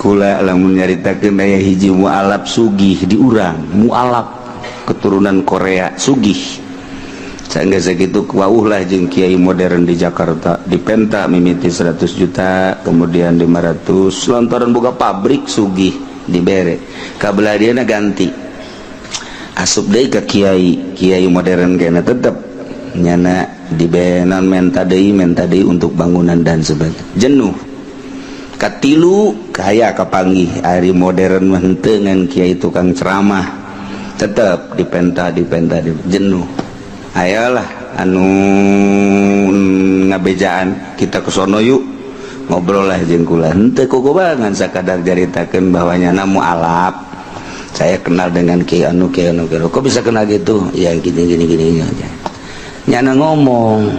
Kula lamun nyaritakeun aya hiji mualaf sugih di urang, mualaf keturunan Korea sugih. Sangga sakitu wauh lah jeung kiai modern di Jakarta, dipenta mimiti 100 juta, kemudian 500, lantaran boga pabrik sugih dibere. Kabelah dieuna ganti. Asup deui ka kiai, kiai modern kena tetep nyana dibenan menta deui untuk bangunan dan sebagainya. Jenuh. Katilu kaya kapanggih ari modern mah henteu ngan kiai tukang ceramah. Tetep dipenta dipenta jenuh. Ayolah anu ngabejaan kita ke sono yuk, ngobrol lah jeung kula. Henteu kukubangan sakadar caritakeun bahwa nyana mualaf. Saya kenal dengan kiai anu kiai anu kiai. Kok bisa kenal gitu? Ya gini gini gini aja. Nyana ngomong.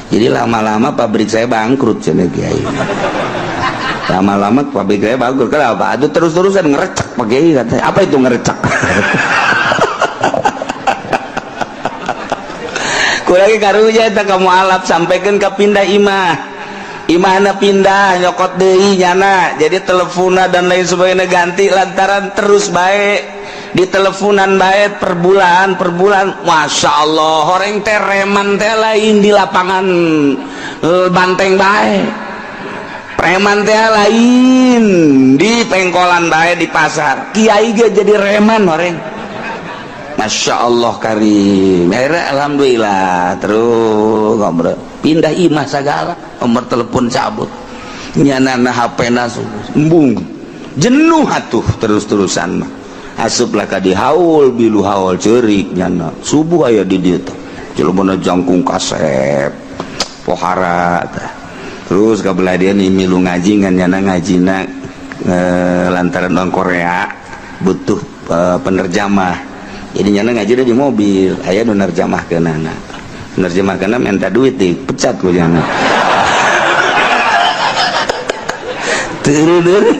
Jadi lama-lama pabrik saya bangkrut cenah kiai. Lama-lama pabrik saya bangkrut. Kenapa? Aduh terus-terusan ngerecek Pak Kiai katanya. Apa itu ngerecek? Kurang karunya eta ka mualaf sampaikan ka pindah imah. Imahna pindah nyokot deui nyana. Jadi teleponna dan lain sebagainya ganti lantaran terus baik di teleponan baik per bulan per bulan. Masya Allah orang teh reman teh lain di lapangan banteng baik, preman teh lain di pengkolan baik di pasar. Kiai ge jadi reman orang. Masya Allah karim. Akhirnya alhamdulillah terus ngobrol pindah imah segala, nomor telepon cabut, nyana HP nasu embung jenuh atuh terus-terusan mah. Asuplah ka di haul bilu haul ceurik nyana subuh aya di dieu teh jelema jangkung kasep pohara tah. Terus kabelah dia nih milu ngaji ngan nyana ngajina lantaran orang Korea butuh penerjamah. Jadi nyana ngaji di mobil, aya nu nerjamahkeunana. Nerjemahkeunana minta duit dipecat ku nyana.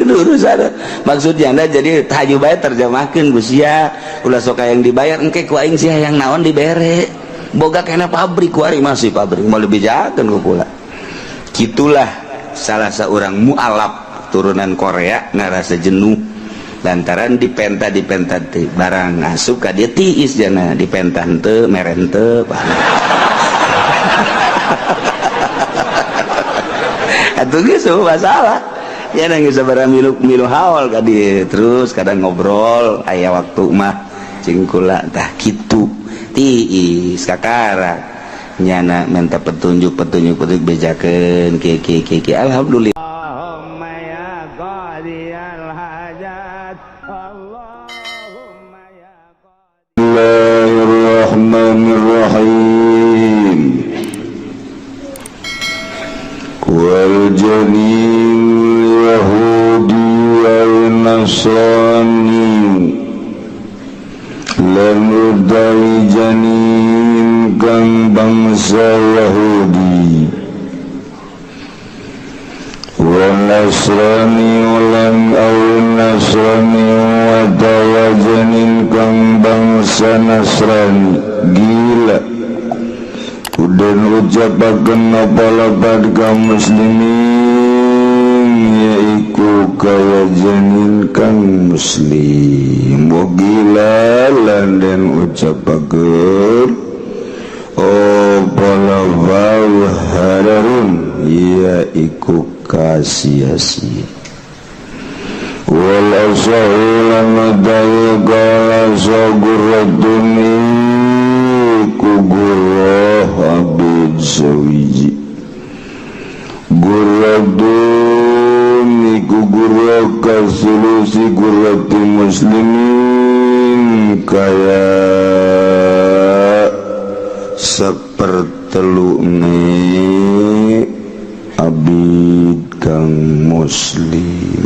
Urusan maksudnya anda jadi haju bae terjemahkeun ku sia, ulah sok yang dibayar engke ku aing sia yang naon dibere. Boga kena pabrik ku ari masih pabrik mau dibejakeun ku kula. Gitulah salah seorang mualaf turunan Korea ngarasa jenuh lantaran dipenta dipenta teh barang asup ka dia tiis jana dipenta henteu mere henteu. Atuh geus masalah ya geus sabaraha milu milu haul ka dieu terus kadang ngobrol aya waktu mah cing kula tah kitu tiis kakara nyana minta petunjuk petunjuk petunjuk bejakeun kieu kieu kieu kieu alhamdulillah. Allahumma ya qadiyal hajat, Allahumma ya Bismillahirrahmanirrahim. Wal janin Yahudi wal Nasrani lan utawi janin kang bangsa Yahudi wal Nasrani lan aw Nasrani wa janin kang bangsa Nasrani gila udan ucapaken apa lapad kaum muslimin yaiku kaya janin kang muslim wa gila lan den ucapaken apa lafal hararun yaiku kasia-sia wal asahu lan utawi kala saguratun iku gurah abid sawiji guratun iku gurah kasulusi gurati muslimin kaya sepertelu ni abid kang muslim.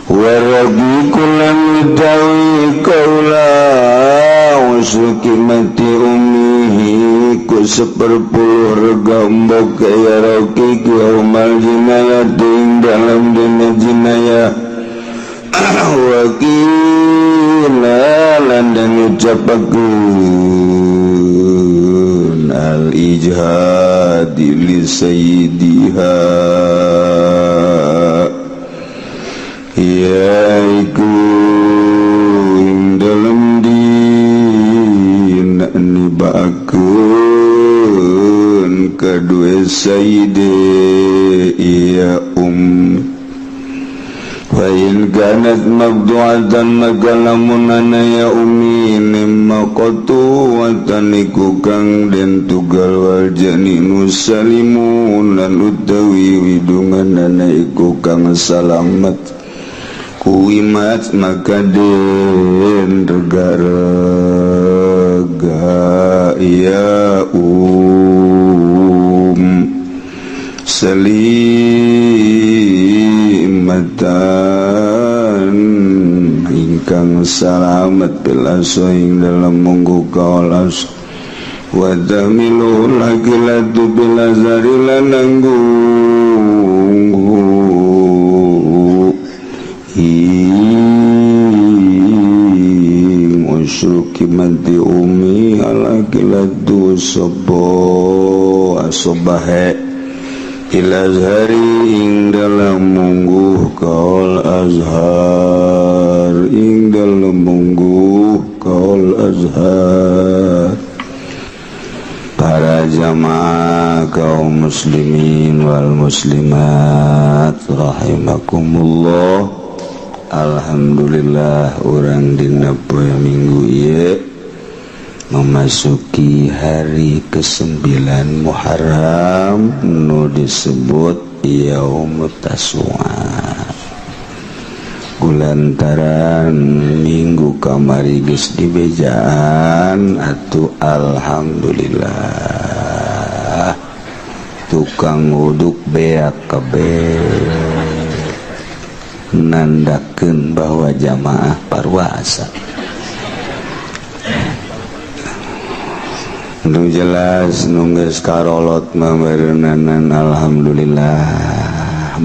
Waragi kulan utawi kaula usukimati umihi ku seperpuluh rega mbok ya roki yaumal jinayati ing dalam dina jinayah wakila lan den ucapakeun al ijhadi li sayyidiha. sayyidi iya Fa in kanat maqtu'atan, maka lamun ya umi maqtu'atan iku kang den tugal, wal janinu salimun, lan utawi widungan iku kang salamet, kuwimat, maka den rega-rega ya salimatan ingkang salamet, bil ing dalam munggu kaolas, wa tahmilu lakilatu bil azhari, lan nanggung ing usyru kimati umi ala kilatu sapa asobahe, ilazhari ing dalam mungguh kaul azhar, ing dalam mungguh kaul azhar. Para jamaah kaum muslimin wal muslimat rahimakumullah, alhamdulillah urang dina poe Minggu ieu memasuki hari ke-9 Muharram nu disebut Yaumut Tasua. Kulantaran minggu kamari geus dibejaan atuh, alhamdulillah tukang uduk beak kabeh, nandakeun bahwa jamaah parwasa. Nu jelas nu geus karolot mah beureunana, alhamdulillah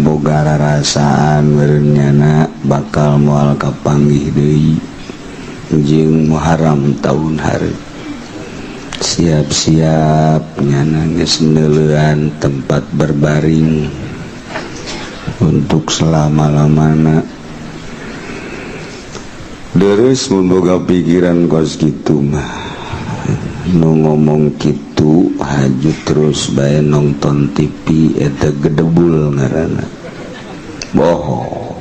boga rarasaan meureun nyana bakal moal kapanggih deui jeung Muharram taun hareup. Siap-siap nyana geus neuleuan tempat berbaring untuk selama-lamana. Deres mun boga pikiran kos kitu mah. Nu ngomong kitu haju terus bae nonton TV, eta gedebul ngaranna, bohong.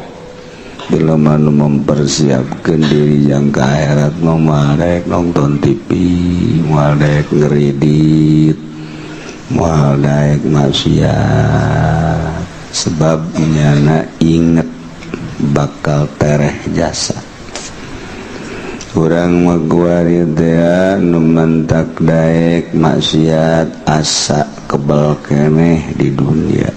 Bila mana mempersiapkan diri yang ke akhirat mah moal daek nonton TV, moal daek ngeridit, moal daek maksiat, sebab nyana inget bakal tereh jasa. Urang mah guari teh nu mantak daek maksiat asa kebal keneh di dunia,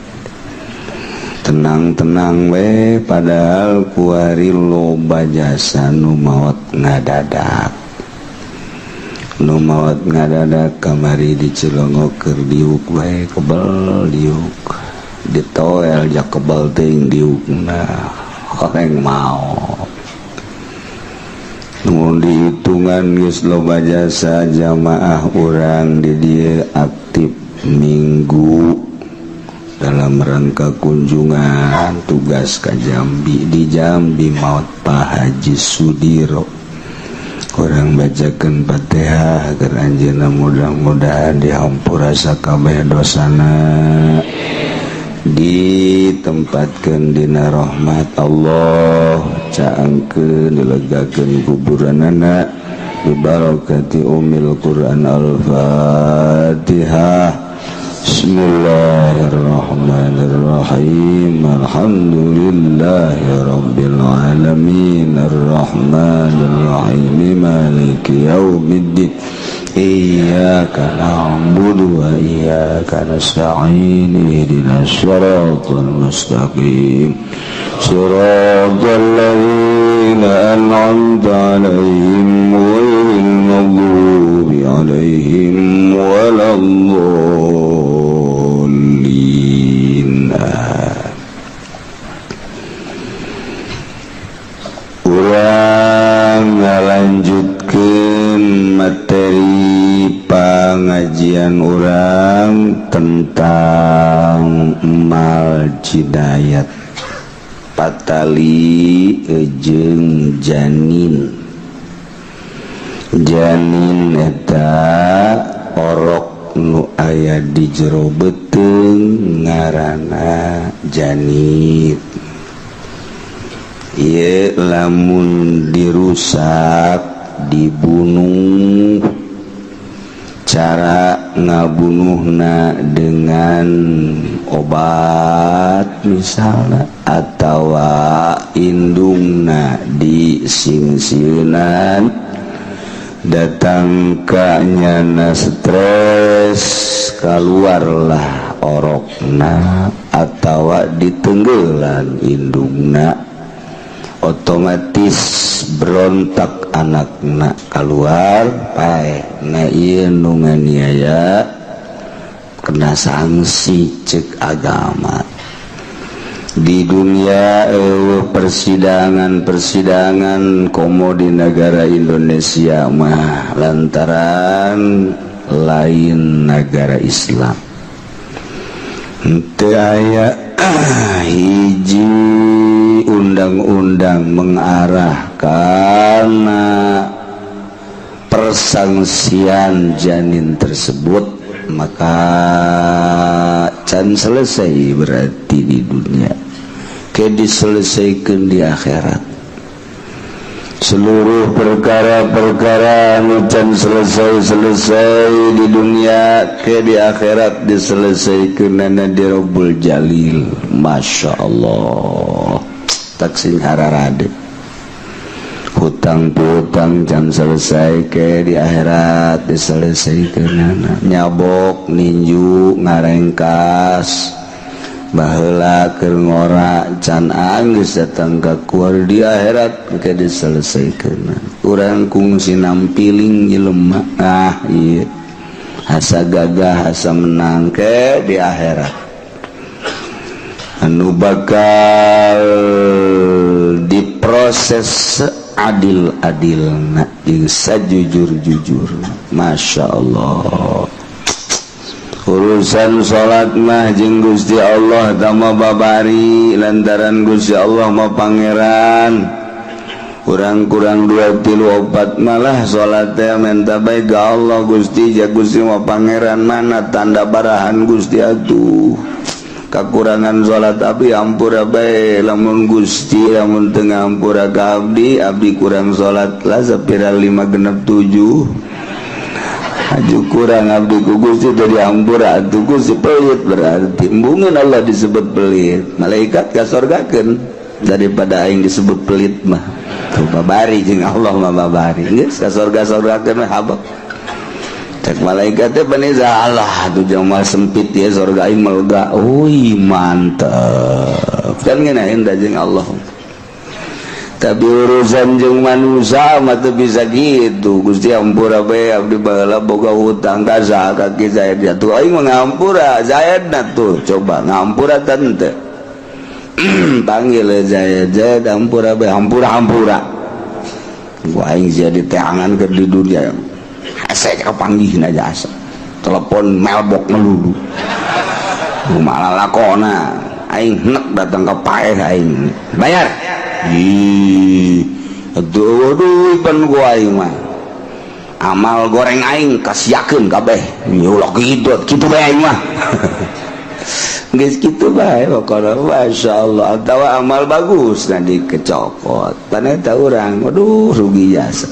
tenang-tenang we, padahal kuari loba jasa nu maot ngadadak, nu maot ngadadak. Kamari di Cilongok keur diuk wae kebel diuk, ditoel ja kebel teuing diukna, horeng maot. Mun dihitungan geus loba jasa jamaah urang di dieu aktif minggu dalam rangka kunjungan tugas ka Jambi, di Jambi maot Pak Haji Sudiro. Urang bacakeun Fatihah agar anjeunna mudah-mudahan dihampura sakabeh dosana, ditempatkeun dina rahmat Allah, caangkeun dilegakeun kuburanana bibarakati umil Quran. Al-Fatihah. Bismillahirrahmanirrahim. Alhamdulillahi rabbil alamin, arrahmanirrahim, maliki yaumiddin, iyyaka na'budu wa iyyaka nasta'in, ihdinas siratal mustaqim, siratal ladzina an'amta 'alaihim ghairil maghdubi 'alaihim waladdallin. Urang ngalanjutkeun materi pengajian urang tentang mal jinayat patali jeung janin. Janin eta orok. Orok nu aya di jero beuteung ngaranna janin. Ieu lamun dirusak, dibunuh, cara ngabunuhna dengan obat misalnya atau indungna disingsieunan, datang kanyana stres, keluarlah orokna, atau ditenggelan indungna, otomatis berontak anakna, keluar, paeh. Nah, ieu nu nganiaya kena sanksi cek agama. Di dunia persidangan-persidangan, komo di negara Indonesia mah, lantaran lain negara Islam, teu aya hiji undang-undang mengarah karena persangsian janin tersebut, maka can selesai berarti di dunia, ke diselesaikan di akhirat. Seluruh perkara-perkara anu can selesai-selesai di dunia, ke di akhirat diselesaikan nana di Rabbul Jalil. Masya Allah, tak sing hararade. Hutang piutang can selesai, ke di akhirat diselesaikan nana. Nyabok, ninju, ngarengkas baheula keur ngora, can anggeus datang ka kuar, di akhirat ke diselesaikan. Urang kungsi nampiling jelema, ah iya, asa gagah, asa menang, ke di akhirat anu bakal diproses adil-adilna jeung sajujur-jujur. Masya Allah, urusan salat mah jeung Gusti Allah tama babari, lantaran Gusti Allah mah Pangeran. Kurang-kurang dua tilu opat malah salat teh minta baik ke Allah. Gusti ja, Gusti mah Pangeran, mana tanda barahan Gusti atuh kekurangan salat? Tapi ampura bae lamun Gusti, lamun teu ngampura ka abdi, abdi kurang salat lah sapira lima genep tujuh. Aju kurang abdi ku Gusti dari ampura atuh. Gusti pelit berarti, embungeun Allah disebut pelit, malaikat kasorgakeun daripada aing disebut pelit mah. Tuh, babari jeung Allah mah babari, geus ka sorga-sorgakeun mah habak. Cek malaikat teh baniza Allah tuh jelema sempit ya, sorga aing melega. Wih, mantep kan ngeunaheun da jeung Allah. Tapi urusan jeung manusia mah teu bisa gitu. Gusti, ampura bae, abdi baheula boga hutang ka saha, ka Ki Zaid. Ya tuh, aing mah ngampura Zaid na tuh. Coba ngampura tante, panggil Zaid. Zaid, ampura bae, ampura, ampura. Gua aing jadi teangan ke di dunia hese kapanggih aja, asa telepon melbok melulu malah lakona. Aing nek datang ke paeh, aing bayar. Ih, aduh, aduh, pan gua aing mah amal goreng aing kasiakeun kabeh. Ulah kitu kitu bae, aing mah geus kitu bae pokona. Masya Allah, atawa amal bagus nah dikecokot pan eta urang. Aduh, rugi jasa,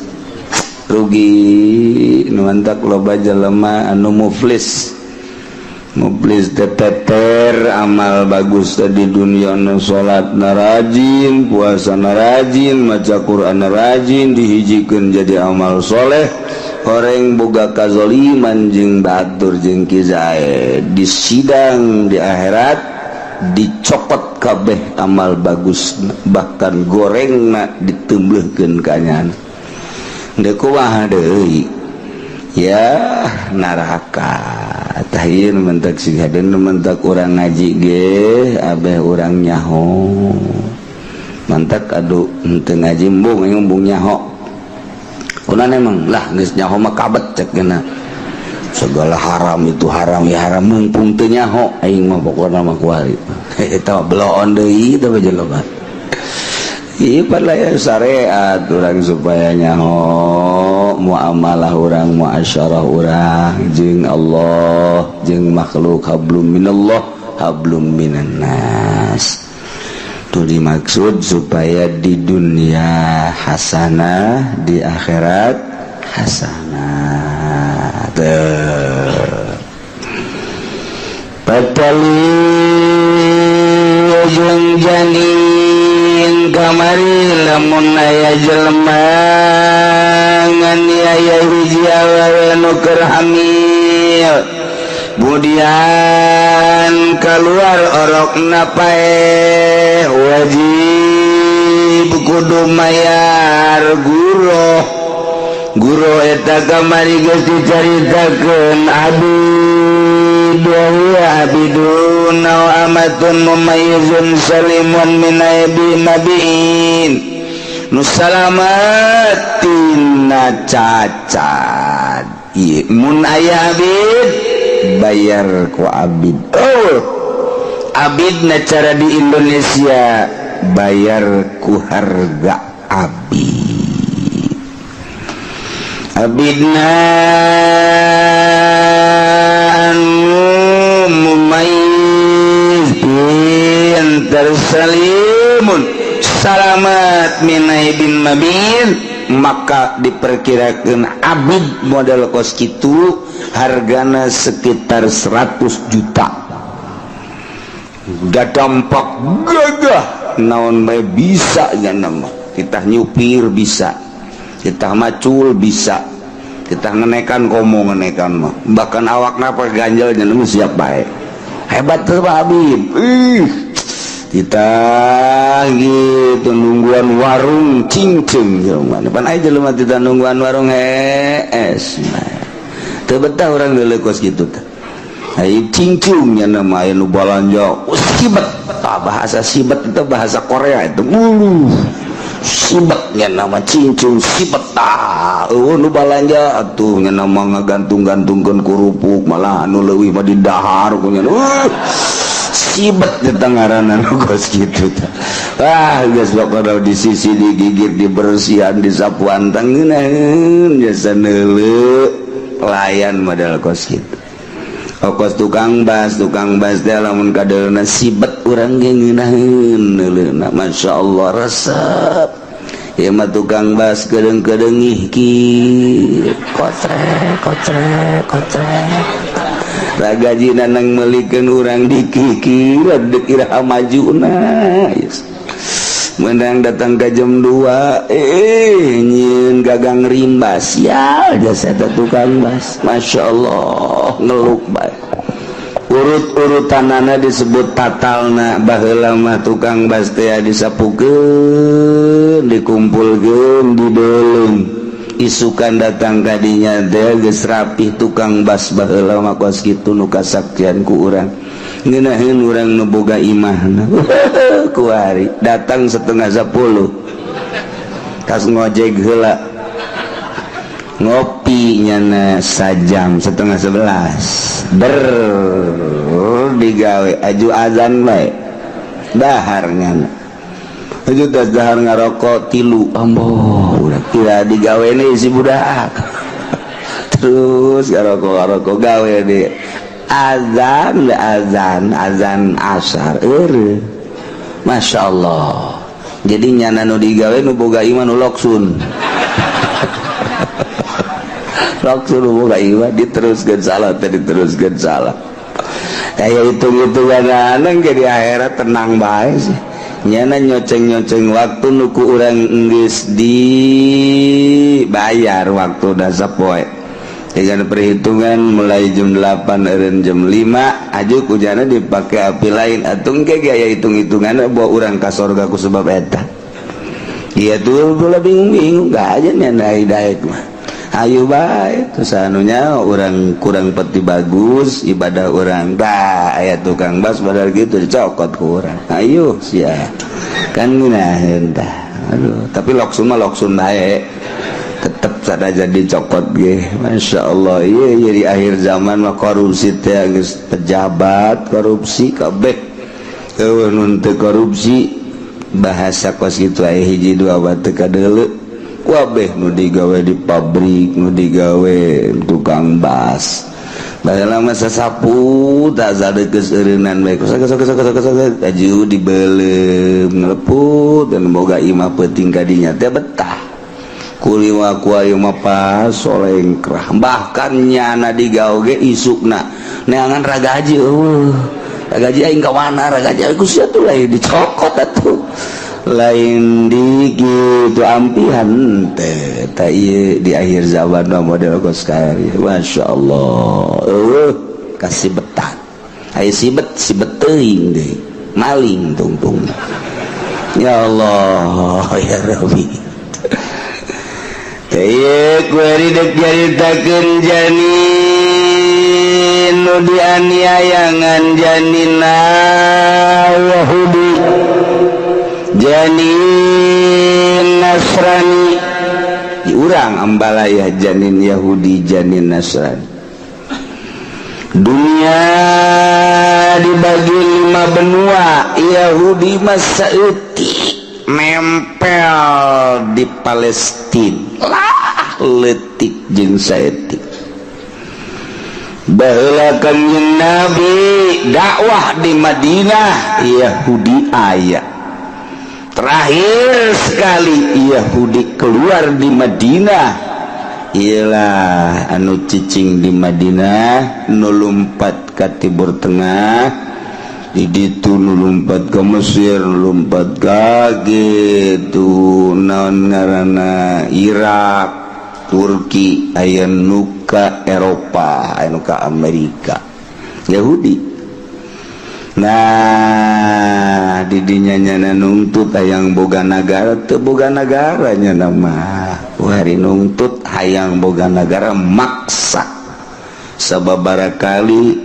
rugi. Nu mantak loba jelema anu muflis, muflis teteter amal bagus tadi dunia nu salat na rajin, puasa na rajin, maca Quran na rajin, dihijikeun jadi amal soleh. Horeng boga kazoliman jeung batur jeung Ki Zaid, di sidang di akhirat dicopot kabeh amal bagus, bahkan gorengna ditembelkeun ka nyana. Deuk kumaha deui ya, neraka. Tah, ieu mentak sing hadeun, mentak urang ngaji ge abeh urang nyaho. Mantak aduh, henteu ngaji embung, embung nyaho. Kunaon emang lah, geus nyaho mah kabet cek geuna. Segala haram itu haram ya haram, mumpung teu nyaho aing mah pokona mah kuari. Eta mah beloon deui teh jelema. Iya, pada syariat urang supaya nyaho muamalah urang, muasyarah urang jeung Allah jeung makhluk, hablum minallah hablum minannas. Itu dimaksud supaya di dunia hasanah, di akhirat hasanah. Tuh. Patali jeung janin kamari, lamun aya jelema nganiaya hiji awewe nu keur hamil, kemudian keluar orokna paeh, wajib kudu mayar guroh. Guroh eta kamari geus dicaritakeun, abid wa huwa abidun aw amatun mumayyizun salimun min aibi mabiin, nu salamat tina cacat. Ieu mun aya abid, bayar ku abid. Oh, abid na cara di Indonesia bayar ku harga abid. Abidna anu mumayyiz, pinter, salimun, salamat min aibin mabin, maka diperkirakan abid model kos kitu hargana sekitar 100 juta. Udah dampak gagah, naon bae bisa nya mah. Kita nyupir bisa, kita macul bisa, kita ngenekan, komo ngenekan mah, bahkan awak napa ganjel nya siap bae. Hebat tuh Pak Habib. Ih, kita gitu nungguan warung cincin mana pan aja jelema kita nungguan warung hees teu betah urang geuleuh kos kitu teh. Ai cincung nya nama aya nu balanja. Oh, sibet tah, bahasa sibet itu bahasa Korea itu mulu sibet nya nama cincung sibet tah. Eueuh nu balanja atuh nya nama ngagantung-gantungkeun kerupuk, malah anu leuwih mah di dahar ku nya. Sibet eta ngaranna nu kos kitu tah. Ah, geus pokona di sisi digigit, dibersihan, disapuan, tangeunaheun jasa neuleu layan model kos kitu. Kos tukang bas, tukang bas teh lamun kadeulna sibet, urang ge ngeunaheun neuleuna, masyaallah, resep. Ieu mah tukang bas kedeung-kedeung ih ki kotrek kotrek kotrek. Ragajina nang meulikeun urang dikikir dek iraha majuna. Yes. Menang datang ke jam 2, eh, nyieun gagang rimbas ya jasa eta tukang bas, masya Allah, ngeluk bae. Urut-urutanana disebut tatalna. Baheula mah tukang bas teh disapukeun, dikumpulkeun, dideulung, isukan datang kadinya teh geus rapih. Tukang bas baheula mah kos kitu nu kasaktian ku urang, ngeunaheun urang nu boga imahna. Kuari datang 9.30, kas ngojek heula, ngopi nyana sajam, 10.30 ber digawe, aju azan bae dahar nyana, aju tas dahar ngarokok tilu, amboh udah tidak digawe nih si budak. Terus ngarokok ngarokok, gawe di azan azan azan asar. Eueuh, masya Allah. Jadi nyana nu digawe nu boga iman nu loksun loksun, nu boga iman diteruskeun salah teh, diteruskeun salah, kayak hitung-hitungan anang jadi akhirat tenang bae sih. Nyana nyoceng-nyoceng waktu nuku urang geus dibayar waktu sapoe dengan perhitungan mulai jam 8 eureun jam 5, aju kujana dipakai api lain atuh engke gaya hitung-hitungan bawa urang ka sorga ku sebab eta. Iya tuh, bola bingung-bingung gak aja nih daek mah. Ayo bae terus anunya orang kurang peti bagus ibadah orang dah, aya tukang bas padahal gitu dicokot ku urang, ayo sia kan ngeunaheun tah. Aduh, tapi loksun mah loksun bae, tetep sada jadi cokot ge. Masya Allah, iya iya, di akhir zaman mah korupsi teh geus pejabat korupsi kabeh, eueuh nu teu korupsi. Bahasa kos kitu aya hiji dua batu kadeuleu kabeh nu digawe di pabrik, nu digawe tukang bas. Baheula mah sasapu tak sadeukes eureunnan bae, sok sok sok sok sok aju dibeuleum ngeleput dan boga imah peuting kadinya teh betah. Kuliwa ku ayeuna mah pas solengkrah, bahkan nyana digawe ge isukna neangan ragaji, eueuh ragaji aing ka mana, ragaji ku sia tuh lain dicokot atuh, lain di gitu ampihan teh. Ta ieu di akhir zaman mah model kos kieu, Masya Allah, eueuh kasih betah aya sibet sibet teuing deui maling tungtung. Ya Allah ya Rabbi. Teh ieu kuari dek nyaritakeun janin nu dianiayangan, janina Yahudi, janin Nasrani. Di urang Ambalaya janin Yahudi, janin Nasrani. Dunia dibagi lima benua. Yahudi mah saeutik nempel di Palestina lah, leutik jeung saeutik. Baheula Kanjeng Nabi dakwah di Madinah, Yahudi aya. Terakhir sekali Yahudi keluar di Madinah ialah anu cicing di Madinah, nu lumpat ke Timur Tengah, di ditu nu lumpat ke Mesir, nu lumpat ka gitu naon ngaranna Irak, Turki, aya nu ka Eropa, aya nu ka Amerika Yahudi. Nah, didinya nyana nungtut hayang boga nagara, teu boga nagara nyana mah. Hari nungtut hayang boga nagara maksa. Sababaraha kali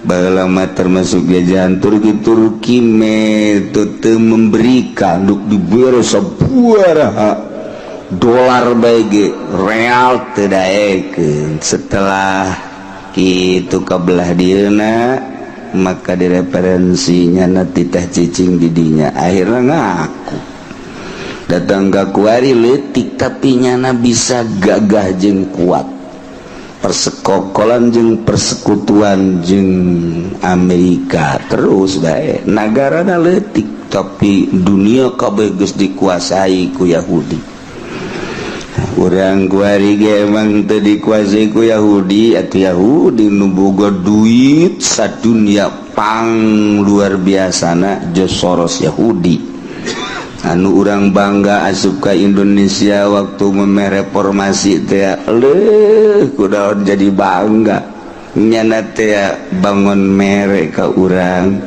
baheula mah termasuk jajahan Turki. Turki metode memberikan duk dibere sabaraha dolar bae ge real teu daekeun. Setelah kitu kabelah dieuna, maka direferensinya nanti teh cicing didinya, akhirnya ngaku datang ke kuari. Letik tapi nyana bisa gagah jeung kuat, persekokolan jeung persekutuan jeung Amerika terus bae. Nagarana letik tapi dunia kabeh geus dikuasai ku Yahudi. Urang kuari ge emang teu dikuasai ku Yahudi atau Yahudi nu boga duit sadunia pang luar biasana George Soros Yahudi. Anu urang bangga asup ka Indonesia waktu memeh reformasi teh, leuh kudaon jadi bangga nyana teh bangun mere ka urang,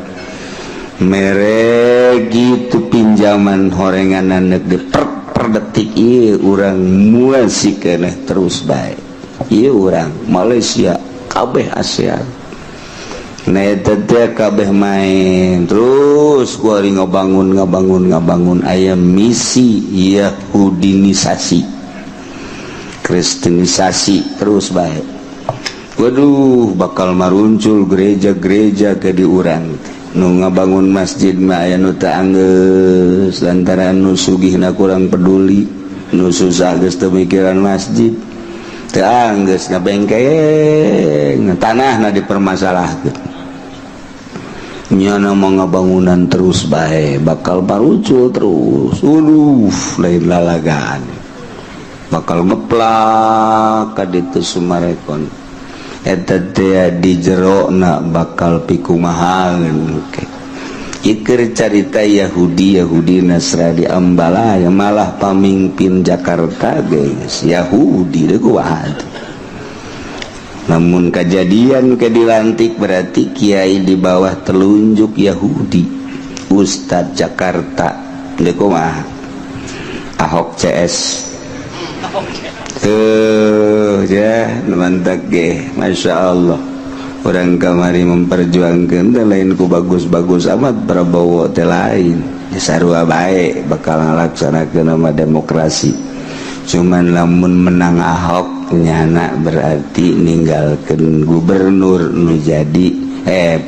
mere gitu pinjaman horengan di per detik. Ieu urang muasi keneh terus bae. Ieu urang Malaysia kabeh ASEAN. Nah, eta teh kabeh main terus kuari ngabangun ngabangun ngabangun, aya misi Yahudinisasi, Kristenisasi terus bae. Waduh, bakal maruncul gereja-gereja ke di urang. Nu ngabangun masjid mah aya nu teu anggeus lantaran nu sugihna kurang peduli, nu susah geus teu mikiran masjid, teu anggeus ngabengkeng tanahna dipermasalahkeun. Nyana mau ngabangunan terus bae, bakal maruncul terus. Waduh, lain lalagaan bakal ngeplak ka ditu Summarecon eta teh di jerona bakal pikumahaeun. Iker carita Yahudi, Yahudi Nasrani Ambalaya, malah pamimpin Jakarta guys Yahudi deh kuat. Namun kejadian ke dilantik berarti kiai di bawah telunjuk Yahudi, Ustadz Jakarta deh kumaha Ahok CS tuh ya, mantap ge. Masya Allah, orang kamari memperjuangkan teh lain ku bagus-bagus amat Prabowo teh, lain sarua bae bakal ngalaksanakeun nama demokrasi. Cuman lamun menang Ahok, nyana berarti ninggalkan gubernur nu jadi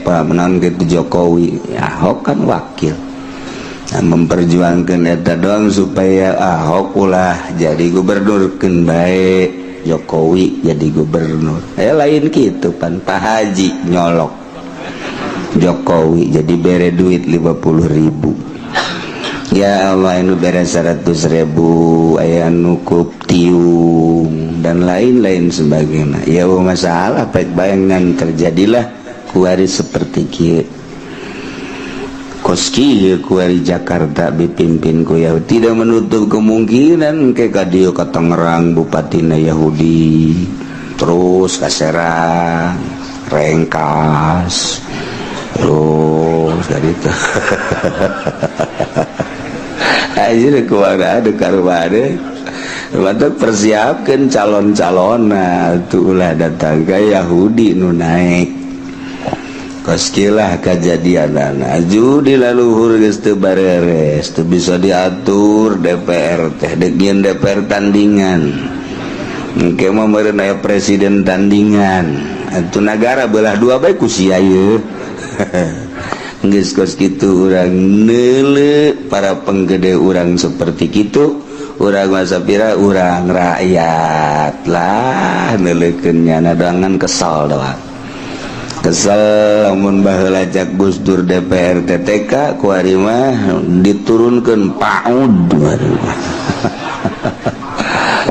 Pak menaon gitu Jokowi. Ahok kan wakil. Nah, memperjuangkan eta doang supaya Ahok ulah jadi gubernur, keun bae Jokowi jadi gubernur. Eh, lain gitu pan. Pak Haji nyolok Jokowi, jadi bere duit 50.000. Ya Allah, anu bere 100.000, aya nukup tiung dan lain-lain sebagainya. Ya masalah baik bayangan terjadilah kuari seperti kieu, koski kuari Jakarta dipimpin ku Yahudi. Tidak menutup kemungkinan ke kadieu ka Tangerang bupatina Yahudi, terus ka Serang, Rengkas, terus dari itu aja kumaha ada karubade. Mantap, persiapkan calon-calon. Nah, ulah datang ke Yahudi nu naik. Koskilah kejadian judi laluhur geus teu bareres, teu bisa diatur. DPR teh dek DPR tandingan, engke mah meureun aya presiden tandingan. Atuh nagara belah dua bae ku sia ieu. Geus kos kitu urang neule para penggede urang seperti kitu. Urang masa pira, urang rakyat lah neuleukeun nyana doangan kesal doang, kesel. Lamun baheula cak Gus Dur DPR TTK, kuari mah diturunkeun PAUD.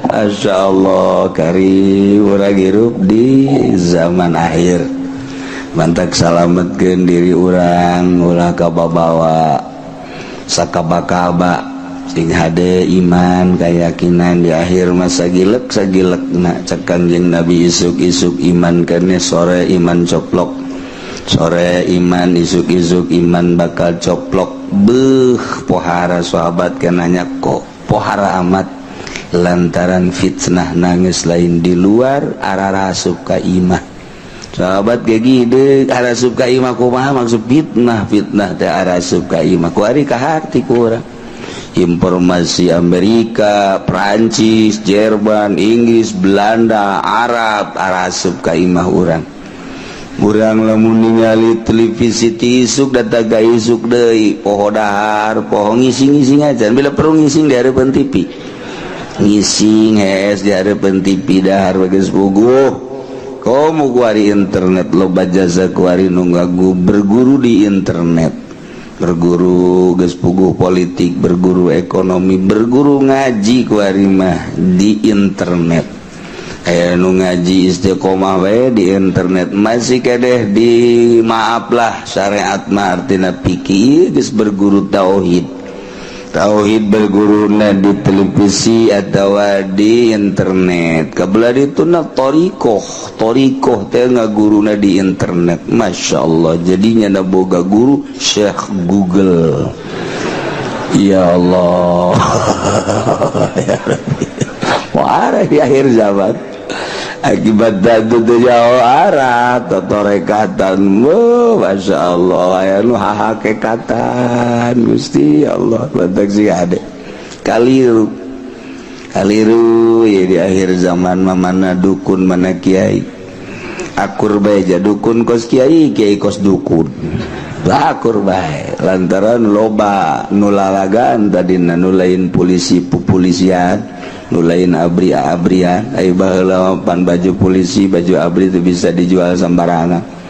Masya Allah, kari urang hirup di zaman akhir. Mantak salametkeun diri urang, ulah kababawa sakaba-kaba. Sing hade iman, keyakinan di akhir masa gilek sagilek. Nak cek Kanjeng Nabi, isuk-isuk iman kene, sore iman coplok, sore iman, isuk-isuk iman bakal coplok. Beuh, pohara sahabat kenanya kok pohara amat, lantaran fitnah nangis lain di luar, arah asup ka imah. Sahabat gegi deuk arasup ka imah kumaha maksud fitnah? Fitnah teh arasup ka imah. Kuari ka harti ku urang informasi Amerika, Prancis, Jerman, Inggris, Belanda, Arab arasup ka imah urang. Urang lamun ningali televisi ti isuk datang ka isuk deui, poho dahar, poho ngising-ngising aja. Bila perlu ngising di hareupeun TV, ngising hees di hareupeun TV, dahar bagus puguh. Komo kuari internet loba jasa, kuari nu ngagu berguru di internet, berguru geus puguh politik, berguru ekonomi, berguru ngaji kuari mah di internet. Aya nu ngaji istiqomah wae di internet, masih kedeh di maaf lah syariat mah artina fikih. Geus berguru tauhid, tauhid berguruna di televisi atau di internet. Kabelah itu na torikoh, torikoh teh ngaguruna di internet. Masya Allah, jadinya na boga guru Syekh Google. Ya Allah, ya Rabbi. Wah, di akhir zaman akibat itu jauh arah totorekatan. Masya Allah, aya nu hahakekatan. Gusti Allah, batak sih ade kaliru kaliru ya. Di akhir zaman mah mana dukun, mana kiai, akur bae ja. Dukun kos kiai, kiai kos dukun, akur bae, lantaran loba nu lalagan tadina, nu lain polisi pupolisian, nu lain abri abrian. Ai baheula pan baju polisi, baju abri itu bisa dijual sembarangan.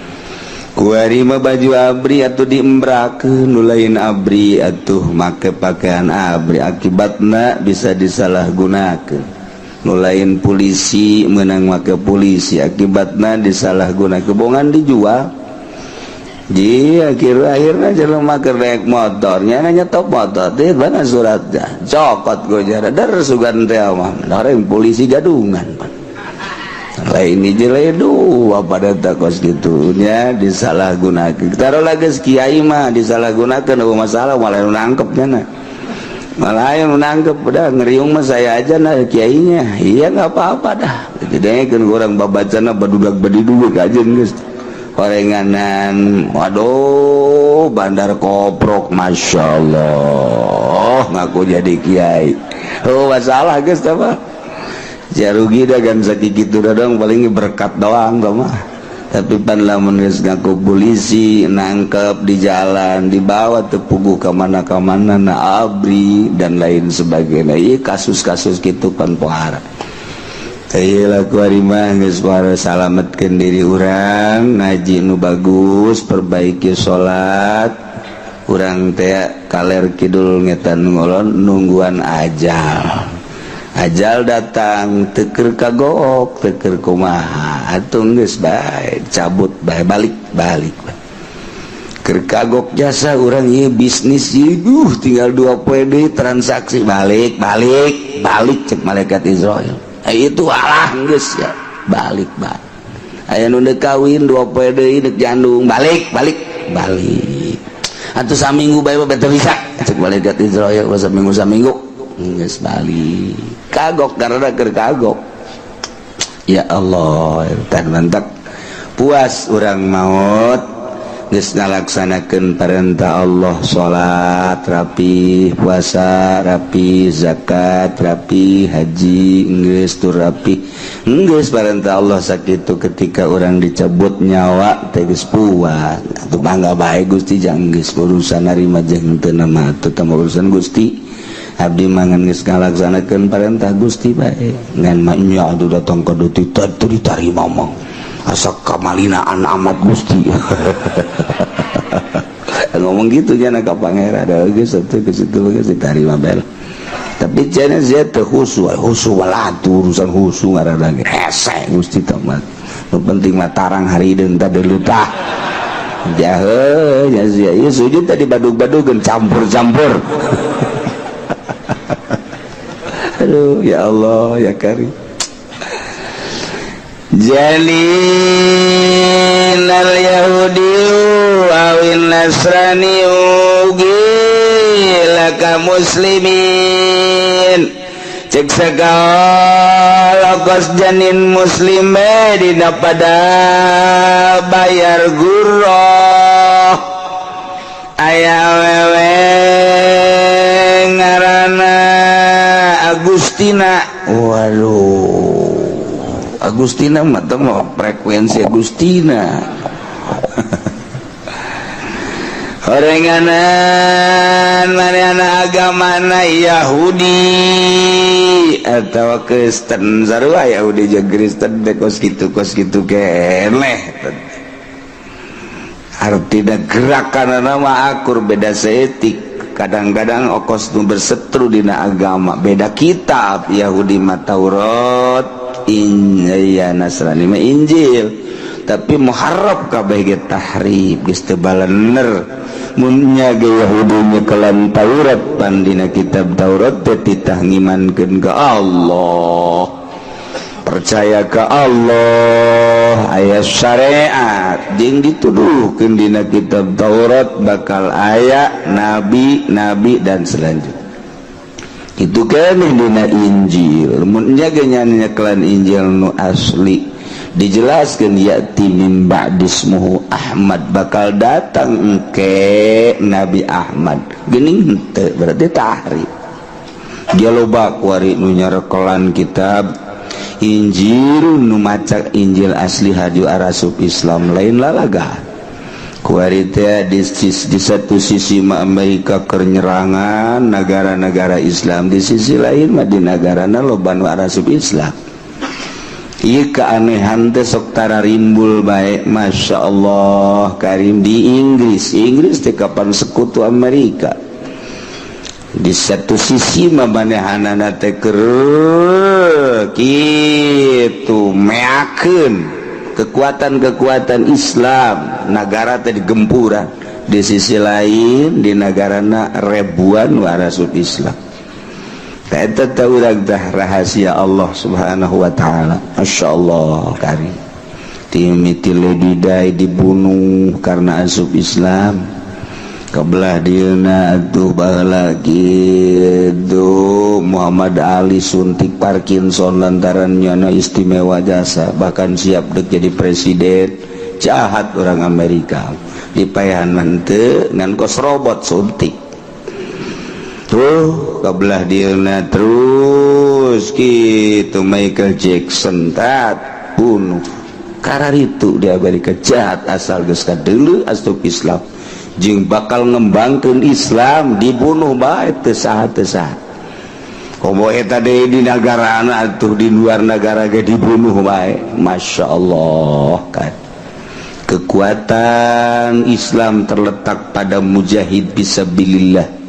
Kuari mah baju abri atuh diembrakeun, nu lain abri atuh make pakaian abri, akibatna bisa disalahgunakeun. Nu lain polisi menang make polisi, akibatna disalahgunakeun, bongan dijual. Di akhir akhirnya jelema keur naik motornya nanya top motor teh mana suratnya, cokot go jara der sugan teh mah orang polisi gadungan pan lain hiji lain dua pada takos gitu nya disalahgunakeun. Taruh lagi kiai mah disalahgunakeun eueuh masalah, malah nu nangkep nya na, malah yang nangkep. Udah ngeriung mah saya aja nah kiainya. Iya, nggak apa-apa dah. Jadi kan orang babacana badudak badiduduk aja geus orenganan. Waduh, bandar koprok, masya Allah, ngaku jadi kiai. Oh, masalah guys apa ya, rugi dah kan. Sakit gitu dong, paling berkat doang mah. Tapi pan lamun geus ngaku polisi nangkep di jalan, dibawa teu puguh ka mana-ka mana na ABRI dan lain sebagainya. Ieu kasus-kasus kitu pan pohara. Teu laku ari mah geus pohara, salametkeun diri urang, ngaji nu bagus, perbaiki salat. Urang teh kaler kidul ngetan ngolon nungguan ajal. Ajal datang teu keur kagok, teu keur kumaha atuh, geus bae cabut bae, balik balik keur kagok jasa urang ieu bisnis ieu, tinggal 2 poe deui transaksi, balik balik balik cek malaikat Izrail. Eh, itu alah, geus ya balik balik. Aya nu deuk kawin, 2 poe deui deuk jandung, balik balik balik atuh, saminggu bae mah teu bisa cek malaikat Izrail, saminggu saminggu geus balik. Kagok karena keur kagok. Ya Allah, tan mantak puas urang maut geus ngalaksanakeun perintah Allah, salat rapi, puasa rapi, zakat rapi, haji geus tur rapi, geus perintah Allah sakitu. Ketika urang dicabut nyawa teh geus puas atuh, mangga bae Gusti, jang geus urusan narima jeung teu mah atuh teh urusan Gusti, abdi mangan geus ngalaksanakeun perintah Gusti bae. Ngan mah nya atuh datang ka detik teu ditarima mah asa kamalinaan amat Gusti, ngomong gitu nya ka Pangeran da geus atuh geus itu geus ditarima bae. Tapi cenah sia teu khusu khusu walatu, urusan khusu ngaranna ge hese Gusti teh mah, nu penting mah tarang harideung teh deuleu tah jahe nya sia ieu sujud tadi badug-badugeun, campur-campur. Aduh, ya Allah ya Karim. Jalin al Yahudi awin Nasrani laka muslimin cek segala kos janin muslime dina pada bayar gurah. Aya awewe ngaranna Agustina. Waduh, Agustina mah teu mah frekuensi Agustina. Horenganan manehna agamana Yahudi atau Kristen, sarua Yahudi jeung Kristen teh kos kitu, kos kitu keneh. Artina gerakan nama akur, beda seetik. Kadang-kadang okos nu bersetru dina agama, beda kitab. Yahudi mah Taurat, ya Nasrani mah Injil, tapi muharraf kabeh ge, tahrif, geus teu balener. Mun nya ge Yahudi nyekelan Taurat, pan dina kitab Taurat teh titah ngimankeun ka Allah, percaya ke Allah, aya syariat jeung dituduhkeun dina kitab Taurat bakal aya nabi nabi dan selanjutnya. Itu kan dina Injil. Mun nya ge nyekelan Injil nu asli, dijelaskan ya'ti min ba'dismuhu Ahmad, bakal datang engke Nabi Ahmad, geuning henteu, berarti tahrif. Dia loba kuari nu nyarekelan kitab Injil, nu maca Injil asli haju arasup Islam lain lalaga kuari teh. Di satu sisi mah Amerika keur nyerangan negara-negara Islam, di sisi lain mah di negarana loba nu arasup Islam. Ieu keanehan teh sok tararimbul bae. Masya Allah Karim, di Inggris, Inggris teh kapan sekutu Amerika, di satu sisi mah manehanana teh keur kitu meakeun kekuatan-kekuatan Islam, negara teh digempuran, di sisi lain di negarana ribuan warasup Islam. Eta teh urang teh rahasia Allah Subhanahu wa taala. Masya Allah Karim, Timothy Lady Di dibunuh karena asup Islam. Kebelah dieuna atuh baheula gitu Muhammad Ali suntik Parkinson lantaran nyana istimewa jasa, bahkan siap dek jadi presiden. Jahat orang Amerika, dipayahan mah henteu, ngan kos robot suntik tuh. Kebelah dieuna terus gitu Michael Jackson tat bunuh. Kararitu di Amerika jahat, asal geus kadeuleu asup Islam jeung bakal ngembangkeun Islam, dibunuh bae teu saha teu saha. Komo eta deui di negara atuh, di luar negara ge dibunuh bae. Masya Allah kan, kekuatan Islam terletak pada mujahid fisabilillah.